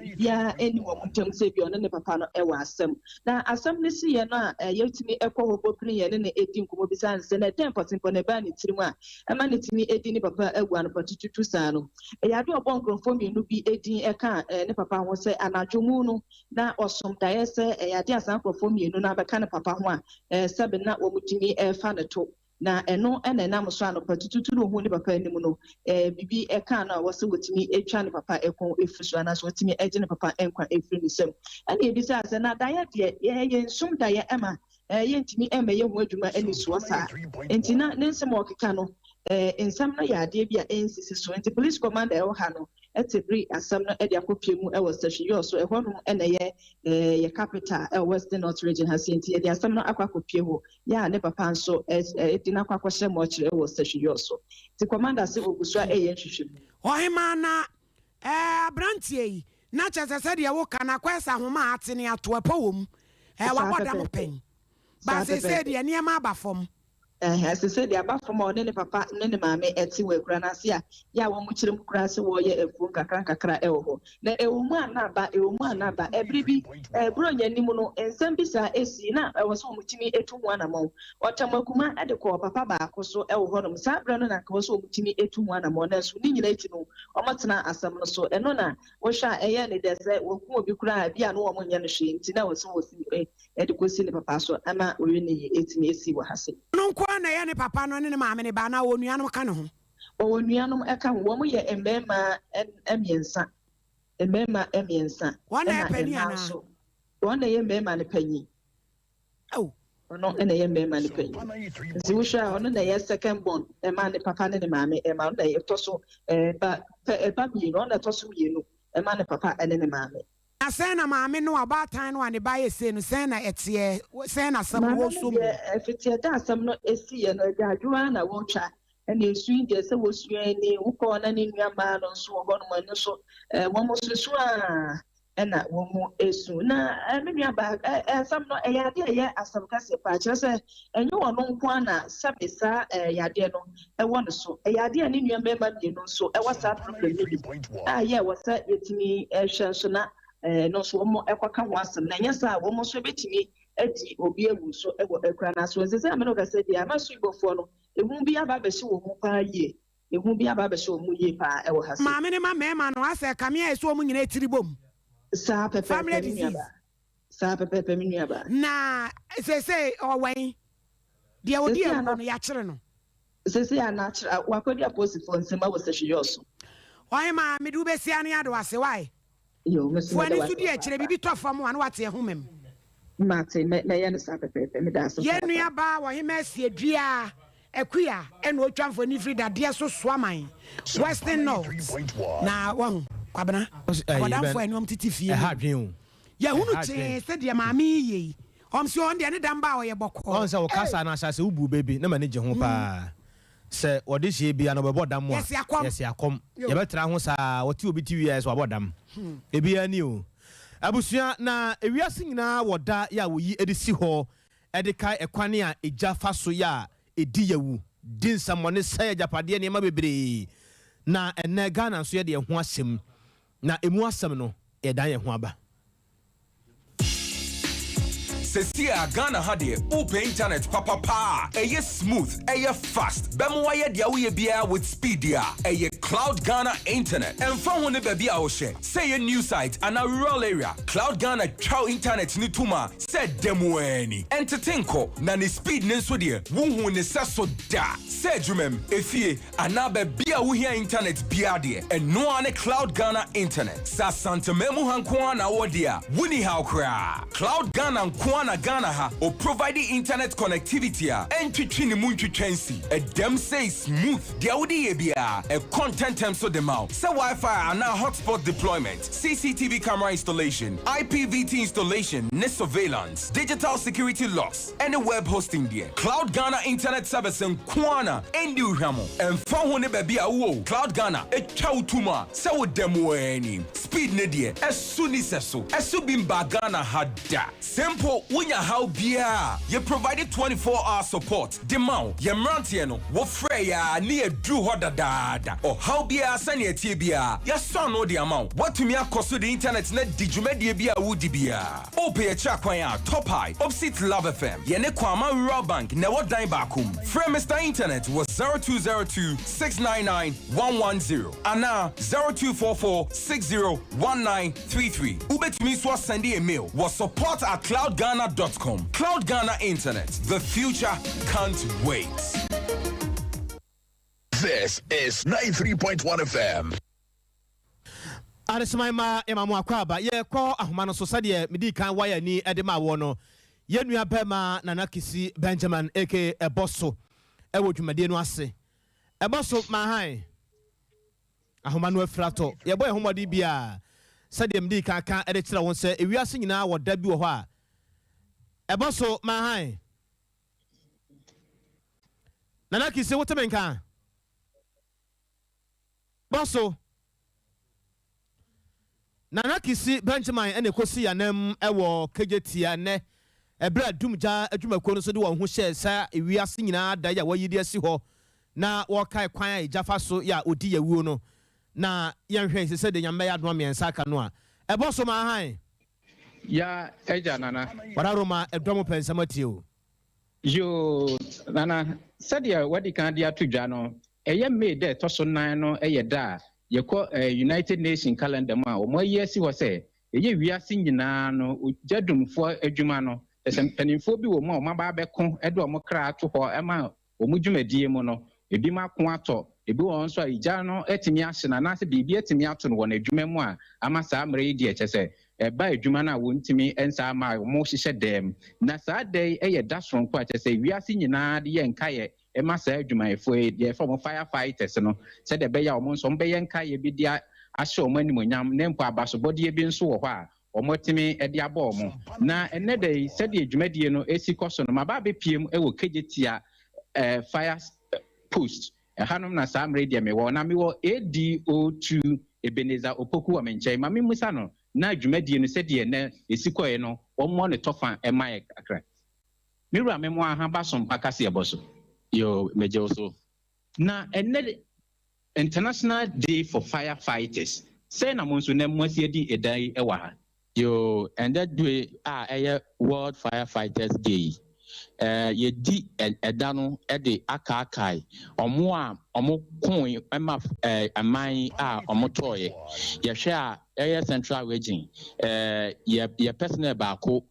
biribiara nni wɔn ntam sɛ bi ɔne ne papa no wɔ asɛm. Na asɛm no siiɛ no a yɛtumi kɔ hɔ kɔpini yɛn ne no di nkɔmmɔ bisa no sɛ na ɛdɛn pɔtempɔ na ɛbaa ne tirim a ɛma no tumi di ne papa awu anɔpa tututu saa no. Ɛyɛ adeɛ a ɔbɔɔ nkurɔfoɔ mmienu bi din kaa ne papa ho sɛ anadwo mu no na ɔsom daeɛ sɛ ɛyɛ adeɛ a saa nkurɔfoɔ mmienu no abɛka ne papa ho a sɛbe na wɔtumi fa no to. Na ɛno na ɛnam so anɔpa tututu na ohuu ne papa anim no, biribi kaa no a ɛwɔ sɛ wɔtumi twa ne papa kɔn firi so anaasɛ wɔtumi gye ne papa nkwa firi ne nsam. Ɛna yɛbisaa sɛ, na daeɛ deɛ, yɛnsum daeɛ ma yɛntumi mmɛyɛ ho adwuma anisoɔ saa. Enti na ne nsɛm a ɔkeka no, nsɛm no yɛ adeɛ bi a ɛnsisi so. Enti police commander a ɛwɔ ha no te bere asɛm no de akɔpue mu wɔ Sahwi so. Ɛhɔnom na ɛyɛ yɛ capital wɔ Western North Region ha sei. Enti yɛde asɛm no akɔ akɔpue hɔ. Yɛ a ne papa nso de no akɔ akɔhyɛ mɔkyere wɔ Sahwi so. Enti commander se ɔgu so a ɛreyɛ nhwehwɛmu. Ɔhemaa na ɛɛ abranteɛ yi na kyerɛ sɛ sɛdeɛ wo ka no akɔyɛ sɛ ahoma a ate ne ato ɛpɔ wɔ mu ɛɛ wabɔ dam pɛn but seesei deɛ nneɛma aba fam. Ɛhɛɛ, seesei deɛ aba fam a ɔne ne papa ne ne maame te wɔ akura no ase a, yɛ a wɔkyerɛ mu koraa sɛ wɔreyɛ afuo nkakrankakra wɔ hɔ. Na ɛwɔ mu a na aba, ɛwɔ mu a na aba. Ɛberɛ bi, Buronya anim no, nsɛm bi saa sii na ɛwɔ sɛ wɔtumi tu ho anammɔn. Ɔtam akuma de kɔɔ papa baako so wɔ hɔnom. Saa berɛ no na anka ɛwɔ sɛ wɔtumi tu ho anammɔn, nanso ne nyinaa akyi no, wɔtenaa asɛm no so. Ɛno na wohwɛ a ɛyɛ ne dɛ sɛ wɔku obi koraa a, ebia na wɔnyɛ no hwee nti na ɛwɔ sɛ wɔsi de kɔsi ne papa so ama ɔwe ne yi atumi asi wɔ ha sei. Ɔno nko ara na ɛyɛ ne papa no ne ne maame ne ba anaa ɔwɔ nuanom ka ne ho? Ɔwɔ nuanom ka ho. Wɔn yɛ mmarima mmiɛnsa. Mmarima mmiɛnsa. Wɔn na ɛyɛ Ɛna panin mmaa anaa? nso. Wɔn na ɛyɛ mmarima no panyin. Ao. Ɔno na ɛyɛ mmarima no panyin. Nti wohwɛ a ɔno na ɛyɛ second born ɛma ne papa ne ne maame ɛma ɔno na ɛtɔ so ɛba pɛ ɛba mmienu ɔno na ɛtɔ so mmienu ɛma ne papa ne ne maame. Na sɛn na maame no a ɔbaatan no a ne ba ayɛ sei no, sɛn na ɛteɛ? Sɛn na asɛm no Maame wɔ no sɔ mu? deɛ, ɛfiti ɛda asɛm no siiɛ no, agyaadwoɔ ara na wɔretwa. Ɛna esu yi deɛ, sɛ wɔsua ni, wokɔ na ne nua mmaa no nso wɔ hɔnom, ɛno nso wɔn nso su ara na wɔsu. Na me nua baa, asɛm no, ɛyɛ adeɛ a ɛyɛ asɛm kɛseɛ paa, kyerɛ sɛ ɛnyɛ ɔno nko ara na sɛbe saa yadeɛ no wɔ ne so. Ɛyɛ adeɛ a ne nua mmarima mmienu nso wɔ saa problem no bi a ɛyɛ wɔ sɛ yɛtumi hwɛ nso na ɛno nso wɔn kɔka ho asɛm na ɛnyɛ saa a wɔn nso bɛtumi adi obi awu nso wɔ akura no ase. Ɛsɛ sɛ amene kasa deɛ ama so ibɔfoɔ no ehu bi aba abɛhyɛ wɔn mu paa yie. Ehu bi aba abɛhyɛ wɔn mu yie paa wɔ ha sei. Maame no ma mmarima no asɛ kame ayɛ sɛ wɔn nyinaa tiri bom. Saa pɛpɛɛpɛ Family me disease. nuabaa. Saa pɛpɛɛpɛ me nuabaa. Na seesei ɔwɛn. Deɛ ɔdi Seesei a awuo na no yɛakyere no. Seesei a na akyere a wakɔdi apolisifoɔ nsam wɔ Sahwi-Yɔso. Ɔhemaa mede wo bɛsi ano yɛada wo ase wai. Yoo, me nso Fo meda ani wo so ase di akyire, papaapa. biribi tɔ fam a na woate ɛho mem. Mate, mɛ, mɛyɛ no saa pɛpɛɛpɛ. Meda ase Yɛn papaapa. nua baa Ɔhemaa Siadua Akua ɛna ɔtwa mfoni firi dadeɛ so Soaman, Western North. Na wahu, Kwabena, abɔdamfoɔ a ɛne wɔn tete fie Ɛha no, adwene o. yɛhunu Ɛha kyee adwene. sɛ deɛ maame yi yɛ yi, wɔn se ɔno deɛ ne damba a ɔyɛ bɔkɔɔ. Ɔn sɛ wo kasa no ahyɛase wo buu bɛ bi na m'ani gye ho paa. Sɛ wɔde hyɛ bi a na ɔbɛbɔ dam a, Yɛse akɔm. yɛse akɔm. Yo. Yɛbɛtra ho saa, wɔte obi ti wie a yɛse wabɔ dam. Ebiara ni o. Abusua, na ewiase nyinaa wɔ da yɛ a wɔyi de si hɔ de kae ɛkwan a egya fa so yɛ a ɛdi yawu, di nsɛmmɔne, sɛe agyapadeɛ nneɛma bebree. Na ɛnnɛ Ghana nso yɛde yɛn ho ahyɛ mu. Na ɛmu asɛm no, yɛdan yɛn ho aba. Sesie a Ghana ha deɛ wopɛ internet papa paa a ɛyɛ smooth, ɛyɛ fast, bɛma wayɛ deɛ woyɛ biara with speed deɛ a, ɛyɛ Cloud Ghana Internet. Ɛmfa ho ne baabi a wohyɛ, sɛ ɛyɛ new site anaa rural area, Cloud Ghana twa wo internet no tom a sɛ da mu ara ni. Ɛntete nkɔ, na ne speed no nso deɛ wonhuu ne sɛso da. Sɛ adwumam, efie, anaa baabi a wohia internet biara deɛ, ɛno ara ne Cloud Ghana Internet. Sɛ Asanteman mu ha nko ara na wowɔ deɛ a, wonni haw koraa. Cloud Ghana nko ara na Ghana ha ɔprovide internet connectivity a ɛntwetwe ne mu ntwitwa nsi. Ɛdam sei smooth, deɛ wode yɛ biara, ɛkɔ ntɛntɛm so de ma wo. Sɛ Wi-Fi anaa hotspot deployment, CCTV camera installation, IPVT installation ne surveillance, digital security locks, ɛne web hosting deɛ, Cloud Ghana Internet Service nko ara na ɛndi wo hwammɔ. Ɛmfa ho ne baabi a wowɔ o, Cloud Ghana twa wo tom a sɛ woda mu ara ni. Speed no deɛ, ɛso nni sɛso. Ɛso bi mbaa Ghana ha da. Sɛ mpo wonya haw biara a, yɛ provide 24 hour support de ma wo. Yɛn mmeranteɛ no, wofrɛ yɛn a ne yɛaduru hɔ dadaada. Ɔhaw biara sɛnea ɛteɛ biara, yɛasɔ ano de ama wo. Woatumi akɔ so de internet no adi dwumadie bi a woredi biara. Wopɛ yɛn akyiri akwan a, Top High, opposite Love FM. Yɛne Kwama Rural Bank na ɛwɔ dan baako mu. Frɛ Mister Internet wɔ 0202 699 110 anaa 0244 60 1933. Wobɛtumi nso asɛnde yɛn mail wɔ support at cloudghana dot com. Cloud Ghana Internet, the future can't wait. This is 93.1 FM. Adesoman mma yɛma mo akwaaba. Yɛrekɔ ahoma no so sɛdeɛ medii kan wae ani de maa woɔ no. Yɛn nua barima Nana Kisi Benjamin aka Ɛbɔ So wɔ dwumadie no ase. Ɛbɔ So ma hann. Ahoma no afiri atɔ. Yɛbɔ yɛn ho mmɔden biara sɛdeɛ medii kan ka de kyerɛ wo sɛ ewiase nyinaa wɔ da bi wɔ hɔ a Ɛbɔ So ma hann. Nana Kisi wote me nka? Bɔ so. Nana Kisi Benjamin na ɛkɔsii anam wɔ Kejetia nnɛ ɛberɛ a Dumgya adwumakuo no nso de wɔn ho hyɛɛ saa ewiase nyinaa da yi a wɔayi de asi hɔ na wɔrekae kwan a egya fa so yɛ a ɔdi yawuo no. Na yɛnhwɛ ɛsɛ sɛ deɛ Nyame bɛyɛ adom ama yɛn nsa aka no a ɛbɔ so ma hann. Ya agya Nana. Wararoma ɛdɔ mo pɛ nsɛm atie o. Yoo, Nana, sɛdeɛ wadi kan de ato dwa no, ɛyɛ May da a ɛtɔ so nan no yɛ da a yɛkɔ United Nation calendar mu a wɔayi asi hɔ sɛ ɛyɛ wiase nyinaa no ogya dumfoɔ adwuma no. Kyerɛ sɛ mpanimfoɔ bi wɔ mu a wɔaba abɛko de wɔn kra ato hɔ ma wɔn dwumadie mu no, ebinom ako atɔ, ebi wɔ hɔ nso a egya no atumi ahye no anaasɛ biribi atumi ato no wɔ n'adwuma mu a ama saa mmerɛ yi deɛ kyerɛ sɛ ɛba adwuma no a wɔntumi nsa ama a wɔhyehyɛ dan mu. Na saa da yi yɛ da soronko a kyerɛ sɛ wiase nyinaa de yɛ nkaeɛ ma saa adwumayɛfoɔ yi, deɛ yɛfrɛ wɔn fire fighters no, sɛdeɛ ɛbɛyɛ a wɔn nso wɔbɛyɛ nkaeɛ bi de ahyɛ wɔn animuonyam na mpo abasobɔdeɛ bi nso wɔ hɔ a wɔatumi de abɔ wɔn. Na ɛnnɛ da yi, sɛdeɛ dwumadie no si kɔ so no, maba abɛpue mu wɔ Kejetia Fire Post. Ɛhanom na saa mmerɛ yi deɛ mewɔ. Na mewɔ ADO2 Ebenezer Opoku wɔ me nkyɛn. Ma memmisa no na dwumadie no sɛdeɛ nnɛ ɛsi kɔeɛ no, wɔmmɔ ne tɔfa mma yɛn kakra. Me wura me mo aha ba sompa kaseɛbɔ so. Yoo, megye wo so. Na ɛnnɛ International Day for Fire Fighters, sɛn na mo nso nnɛ moasi adi ɛda yi wɔ ha? Yoo, ɛndɛ due a ɛyɛ World Fire Fighters Day yi, Yɛdi ɛda no de akaakae wɔn a wɔkoe ma man a wɔtɔeɛ. Yɛhwɛ a ɛyɛ Central Region, yɛ yɛ personnel baako,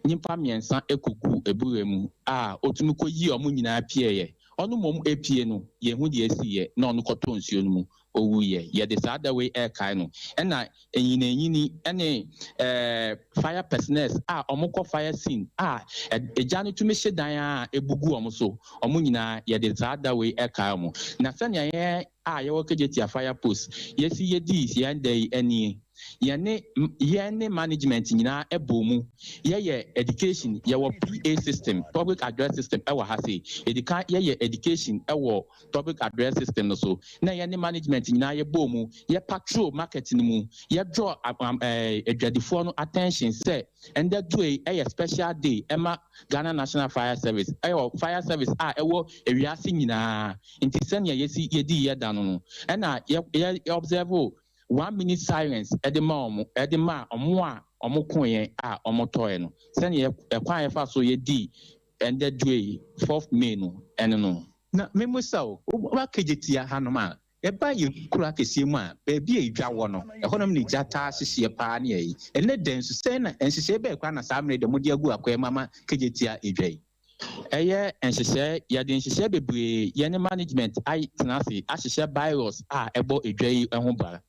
nyimpa mmiɛnsa kɔguu abura mu a ɔtumi kɔyii wɔn nyinaa pieeɛ. Ɔno mmom epie no, yɛnhu deɛ esiiɛ na ɔno kɔtɔɔ nsuo no mu, owuiɛ. Yɛde saa da wei rekae no. Ɛna anyinianyini ne eh, fire personnels a wɔkɔ fire scene a egya no tumi hye dan a ebu gu wɔn so, wɔn nyinaa yɛde saa da wei rekae wɔn. Na sɛnea yɛn a yɛwɔ Kejetia Fire Post yɛsi yɛdii yɛn da yi nie. Yɛne yɛn ne management nyinaa bɔɔ mu yɛyɛ education, yɛwɔ PA system, public address system wɔ ha sei. Yɛdi kan yɛyɛ education wɔ public address system no so na yɛne management nyinaa yɛbɔɔ mu yɛ patrol market no mu, yɛ draw adwadifoɔ no attention sɛ ɛndɛ due ɛyɛ special day ɛma Ghana National Fire Service, ɛwɔ fire service a ɛwɔ ewiase nyinaa. Nti sɛnea yɛsi yɛdii yɛ da no no ɛna yɛ yɛ observe one minute silence de ma wɔn, de maa wɔn a wɔkoeɛ a wɔtɔeɛ no. Sɛdeɛ ɛkwan a yɛfa so yɛdi ɛndɛ due yi, fourth May no, ɛne no. Na memmisa wo, woba Kejetia hanom a, ɛba yɛn kuro akɛseɛ mu a, baabi a edwa wɔ no, ɛhɔnom na egya taa hyehyeɛ paa ne ayi. Ɛnnɛ da yi nso, sɛn na, nhyehyɛeɛ bɛn koraa na saa mmerɛ yi deɛ mode agu akwan mu ama Kejetia edwa yi? Ɛyɛ nhyehyɛɛ, yɛde nhyehyɛɛ bebree, yɛne management atena ase ahyehyɛ bylaws a ɛbɔ edwa yi ho ban.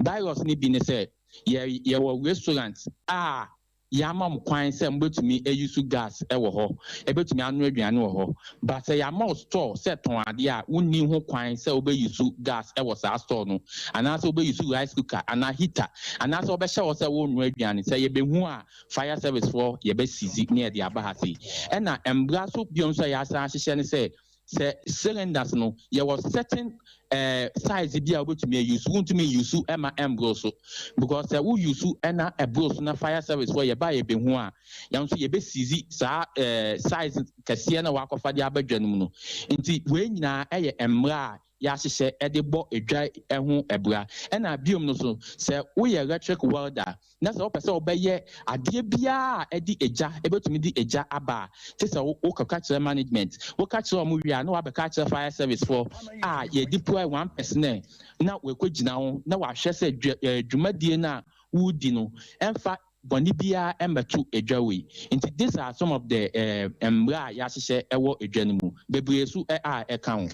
Bylaws no bi ne sɛ, yɛ yɛwɔ restaurant a yɛama mo kwan sɛ mobɛtumi a use gas wɔ hɔ, ɛbɛtumi anoa aduane wɔ hɔ. But sɛ yɛama wo store sɛ tɔn adeɛ a, wonni ho kwan sɛ wobɛ use gas wɔ saa store no, anaasɛ wobɛ use rice cooker anaa heater, anaasɛ wɔbɛhyɛ hɔ sɛ worenoa aduane. Sɛ yɛbɛhu a, Fire service foɔ yɛbɛ sizi ne yɛde aba ha sei. Ɛna mbra so biom nso a yɛasan ahyehyɛ ne sɛ, sɛ cylinders no yɛwɔ certain eh, size bi a wobɛtumi a use, wontumi use ɛma ɛmboro so. Because sɛ wo use ɛna ɛboro so na fire service foɔ yɛba a yɛbɛhu a, yɛn nso yɛbɛ sizi saa eh, size kɛseɛ na wakɔfa de aba dwa no mu no. Nti wei nyinaa ɛyɛ mmra a yɛahyehyɛ de bɔ dwa ho abira. Ɛna biom no so, sɛ woyɛ electric welder na sɛ wopɛ sɛ wobɛyɛ adeɛ biara a ɛde egya, ɛbɛtumi de egya aba a, gye sɛ wokɔka kyerɛ management. Woka kyerɛ wɔn wie a, na woabɛka akyerɛ fire service foɔ a yɛ deploy one personnel na wakɔgyina ho na wahwɛ sɛ dwumadie no a woredi no ɛmfa bɔne biara mmɛto edwa wei. Nti these are some of the mmara a yɛahyehyɛ wɔ edwa no mu. Bebree nso a ɛka ho.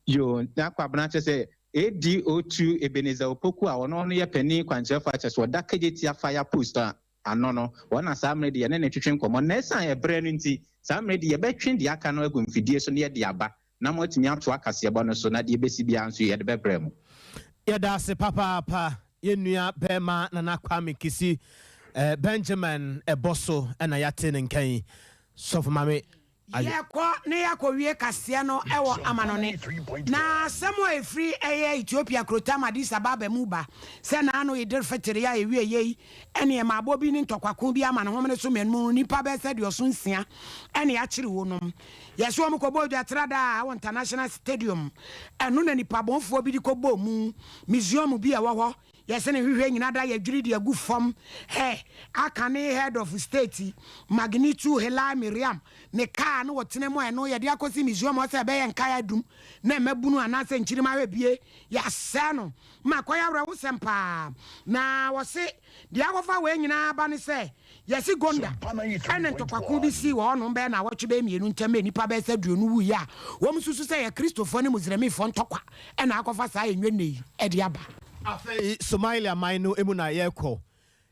Yoo, na Kwabena kyerɛ sɛ ADO2 Ebenezer Opoku a ɔno ɔno yɛ panin kwankyerɛfo a kyerɛ sɛ ɔda Kejetia Fire Post ano no, wɔn na saa mmerɛ de yɛne no twetwe nkɔmmɔ. Na ɛsiane ɛberɛ no nti, saa mmerɛ de yɛbɛtwe deɛ aka no agu mfidie so na yɛde aba na moatumi atoa kaseɛbɔ no so na deɛ ɛbɛsi biara nso yɛde bɛbrɛ mo. Yɛda ase papaapa yɛn nua bɛɛma Nana Kwame Kisi Benjamin ɛbɔ so na yɛate ne nka yi. Sɔfo Maame Ayɛ. Yɛkɔ na yɛakɔwie kaseɛ no wɔ amanɔne. Na asɛm a ɛfiri ɛyɛ Ethiopia kurotam Addis Ababa mu ba sɛ naano Eid Fitr yi a ɛwieɛ yi ne ɛmaabɔ bi ne ntɔkwako bi ama ne homene so mmienu mu nnipa bɛyɛ sɛ aduɔson nsia ne yɛakyere wɔnom. Yɛse wɔn kɔbɔɔ dwa tradaa wɔ International Stadium. Ɛno na nnipa bɔnfoɔ bi de kɔbɔɔ mu. Museum bi a ɛwɔ hɔ Yɛse ne nhwehwɛ nyina da yɛdwiri de agu fam hɛ aka ne head of state Magnitu Helai Miriam ne car no wɔtena mu a ɛno yɛde akɔsi museum hɔ sɛ ɛbɛyɛ nkae adum na mmabunu anaasɛ nkyirima ahwɛ bie yɛasɛe no ma akɔyɛ awerɛhosɛm paa na wɔse deɛ akɔfa wei nyinaa aba ne sɛ Yɛse Gonda ɛne ntɔkwako bi sii wɔ hɔnom bɛyɛ naawɔtwe bɛyɛ mmienu ntam ma nnipa bɛyɛ sɛ aduonu wuiɛ a wɔn susu sɛ ɛyɛ Kristofoɔ ne Muslimfoɔ ntɔkwa na akɔfa saa nnwennɛ yi de aba. Afei Somalia man no mu na yɛrekɔ.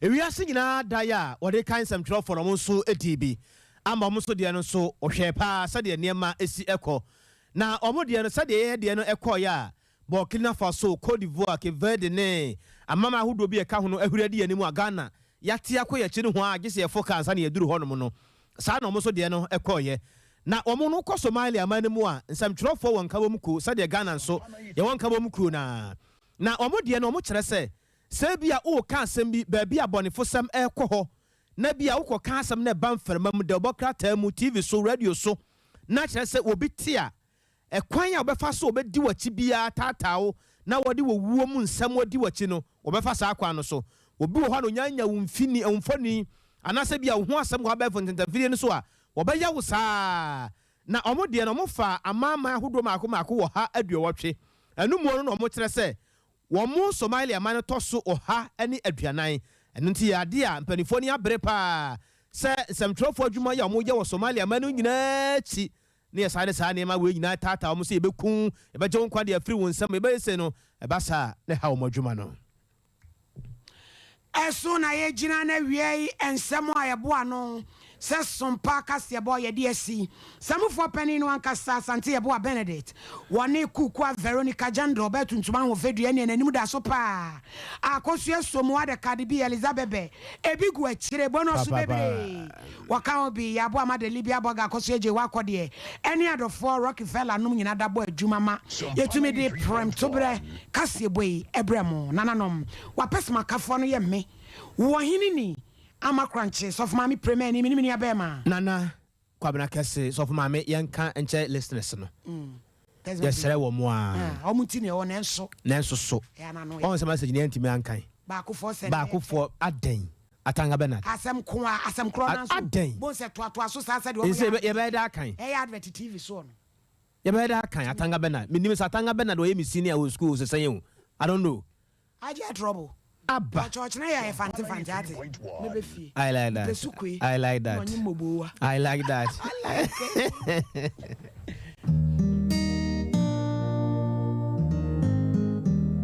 Ewiase nyinaa da yi a wɔde kae nsɛmtwerɛfoɔ no, wɔn nso dii bi ama wɔn nso deɛ no nso wɔhwɛɛ paa sɛdeɛ nneɛma si kɔ. Na wɔn deɛ no sɛdeɛ yɛn deɛ no kɔeɛ a Burkina Faso, Cote d'Ivoire, Cape Verde ne amanaman ahodoɔ bi a ɛka ho no ahuri adi yɛn anim a Ghana yɛate akɔ yɛn akyi nohoa a gye sɛ yɛfo kaa ansa na yɛaduru hɔnom no. Saa na wɔn nso deɛ no kɔeɛ. Na wɔn no wokɔ Somalia man no mu a, nsɛmtwerɛfoɔ wɔ nkabom kuo sɛdeɛ Ghana nso yɛwɔ nkabom kuo no ara. Na wɔn deɛ no wɔkyerɛ sɛ, sɛ ebia woreka asɛm bi baabi a bɔnefosɛm rekɔ hɔ na ebia wokɔka asɛm no ɛba mframa mu, dawubɔ krataa mu, TV so, radio so, na kyerɛ sɛ obi te a, Ɛkwan a wɔbɛfa so wɔbɛdi w'akyi biara taataa wo na wɔde wɔ wuo mu nsɛm adi w'akyi no, wɔbɛfa saa kwan no so. Obi wɔ hɔ a na ɔnya anya wo mfini, wo mfoni, anaasɛ ebia wo ho asɛm wɔ abɛɛfo ntentanfidie no so a, Wɔbɛyɛ wo saa ara. Na wɔn deɛ no, wɔfaa amanaman ahodoɔ mmaako mmaako wɔ ha aduɔwɔtwe. Ɛno muo no na wɔkyerɛ sɛ wɔn Somalia man no tɔ so 140. Ɛno nti yɛ adeɛ a mpaninfoɔ ani abere pa ara sɛ nsɛmtwerɛfoɔ adwuma yi a wɔyɛ wɔ Somalia man no nyinaa akyi na yɛsan de saa nneɛma wei nyinaa taataa wɔn sɛ yɛbɛku wo, yɛbɛgye wo nkwa de afiri wo nsam, yɛbɛyɛ sei no, ɛba saa a na ɛha wɔn adwuma no. Ɛso na yɛgyina na awiei nsɛm a yɛboa ano sɛ Sompa kaseɛbɔ yɛde asi. Samufoɔ panin no ankasa, Asante Yeboah Benedict, wɔne Kukua Veronica Jandor, ɔbaa tuntum ahoɔfɛdua nea n'anim da so paa, Akosua Somu Adaka de bi Elizabebe, ebi gu akyire, Bonɔso bebree, wɔka ho bi, Yɛaboa ma de Libya Bɔga Akosua Gyei Wakɔdeɛ, ɛne adɔfoɔ Rockefeller nom nyina da bɔ adwuma ma yɛtumi de prɛmtoberɛ kaseɛbɔ yi brɛ mo. Nananom, w'apɛsɛmakafoɔ no yɛ me, wo ɔhene ni, Ama Korankye, Sɔfo Maame Premani, me ne me nua bɛɛma. Nana Kwabena Kɛse, Sɔfo Maame yɛnka nkyɛ listeners no, yɛsrɛ wɔn aa. Wɔn nti na ɛwɔ nanso. Nanso so. Wɔn sɛ message no yɛntumi ankan. Baakofoɔ sɛ. Baakofoɔ adɛn? Atanga Bernard. Asɛm ko a asɛm korɔ nanso. Adɛn? Bon sɛ toatoa so saa sɛdeɛ wɔn yɛ. Yɛbɛyɛ dɛ akan. Ɛyɛ advert TV soɔ no. Yɛbɛyɛ dɛ akan Atanga Bernard. Menim sɛ Atanga Bernard ɔyɛ me senior wɔ school sɛ sɛn o. I don't know. Agye trouble. Aba. Ɔkyɛ ɔkyena yɛ ayɛ fante fante ate. Mɛbɛ fie. I like that. Mepɛ sukue. I like that. Na ɔnye mmoboowa. I like that. I like it.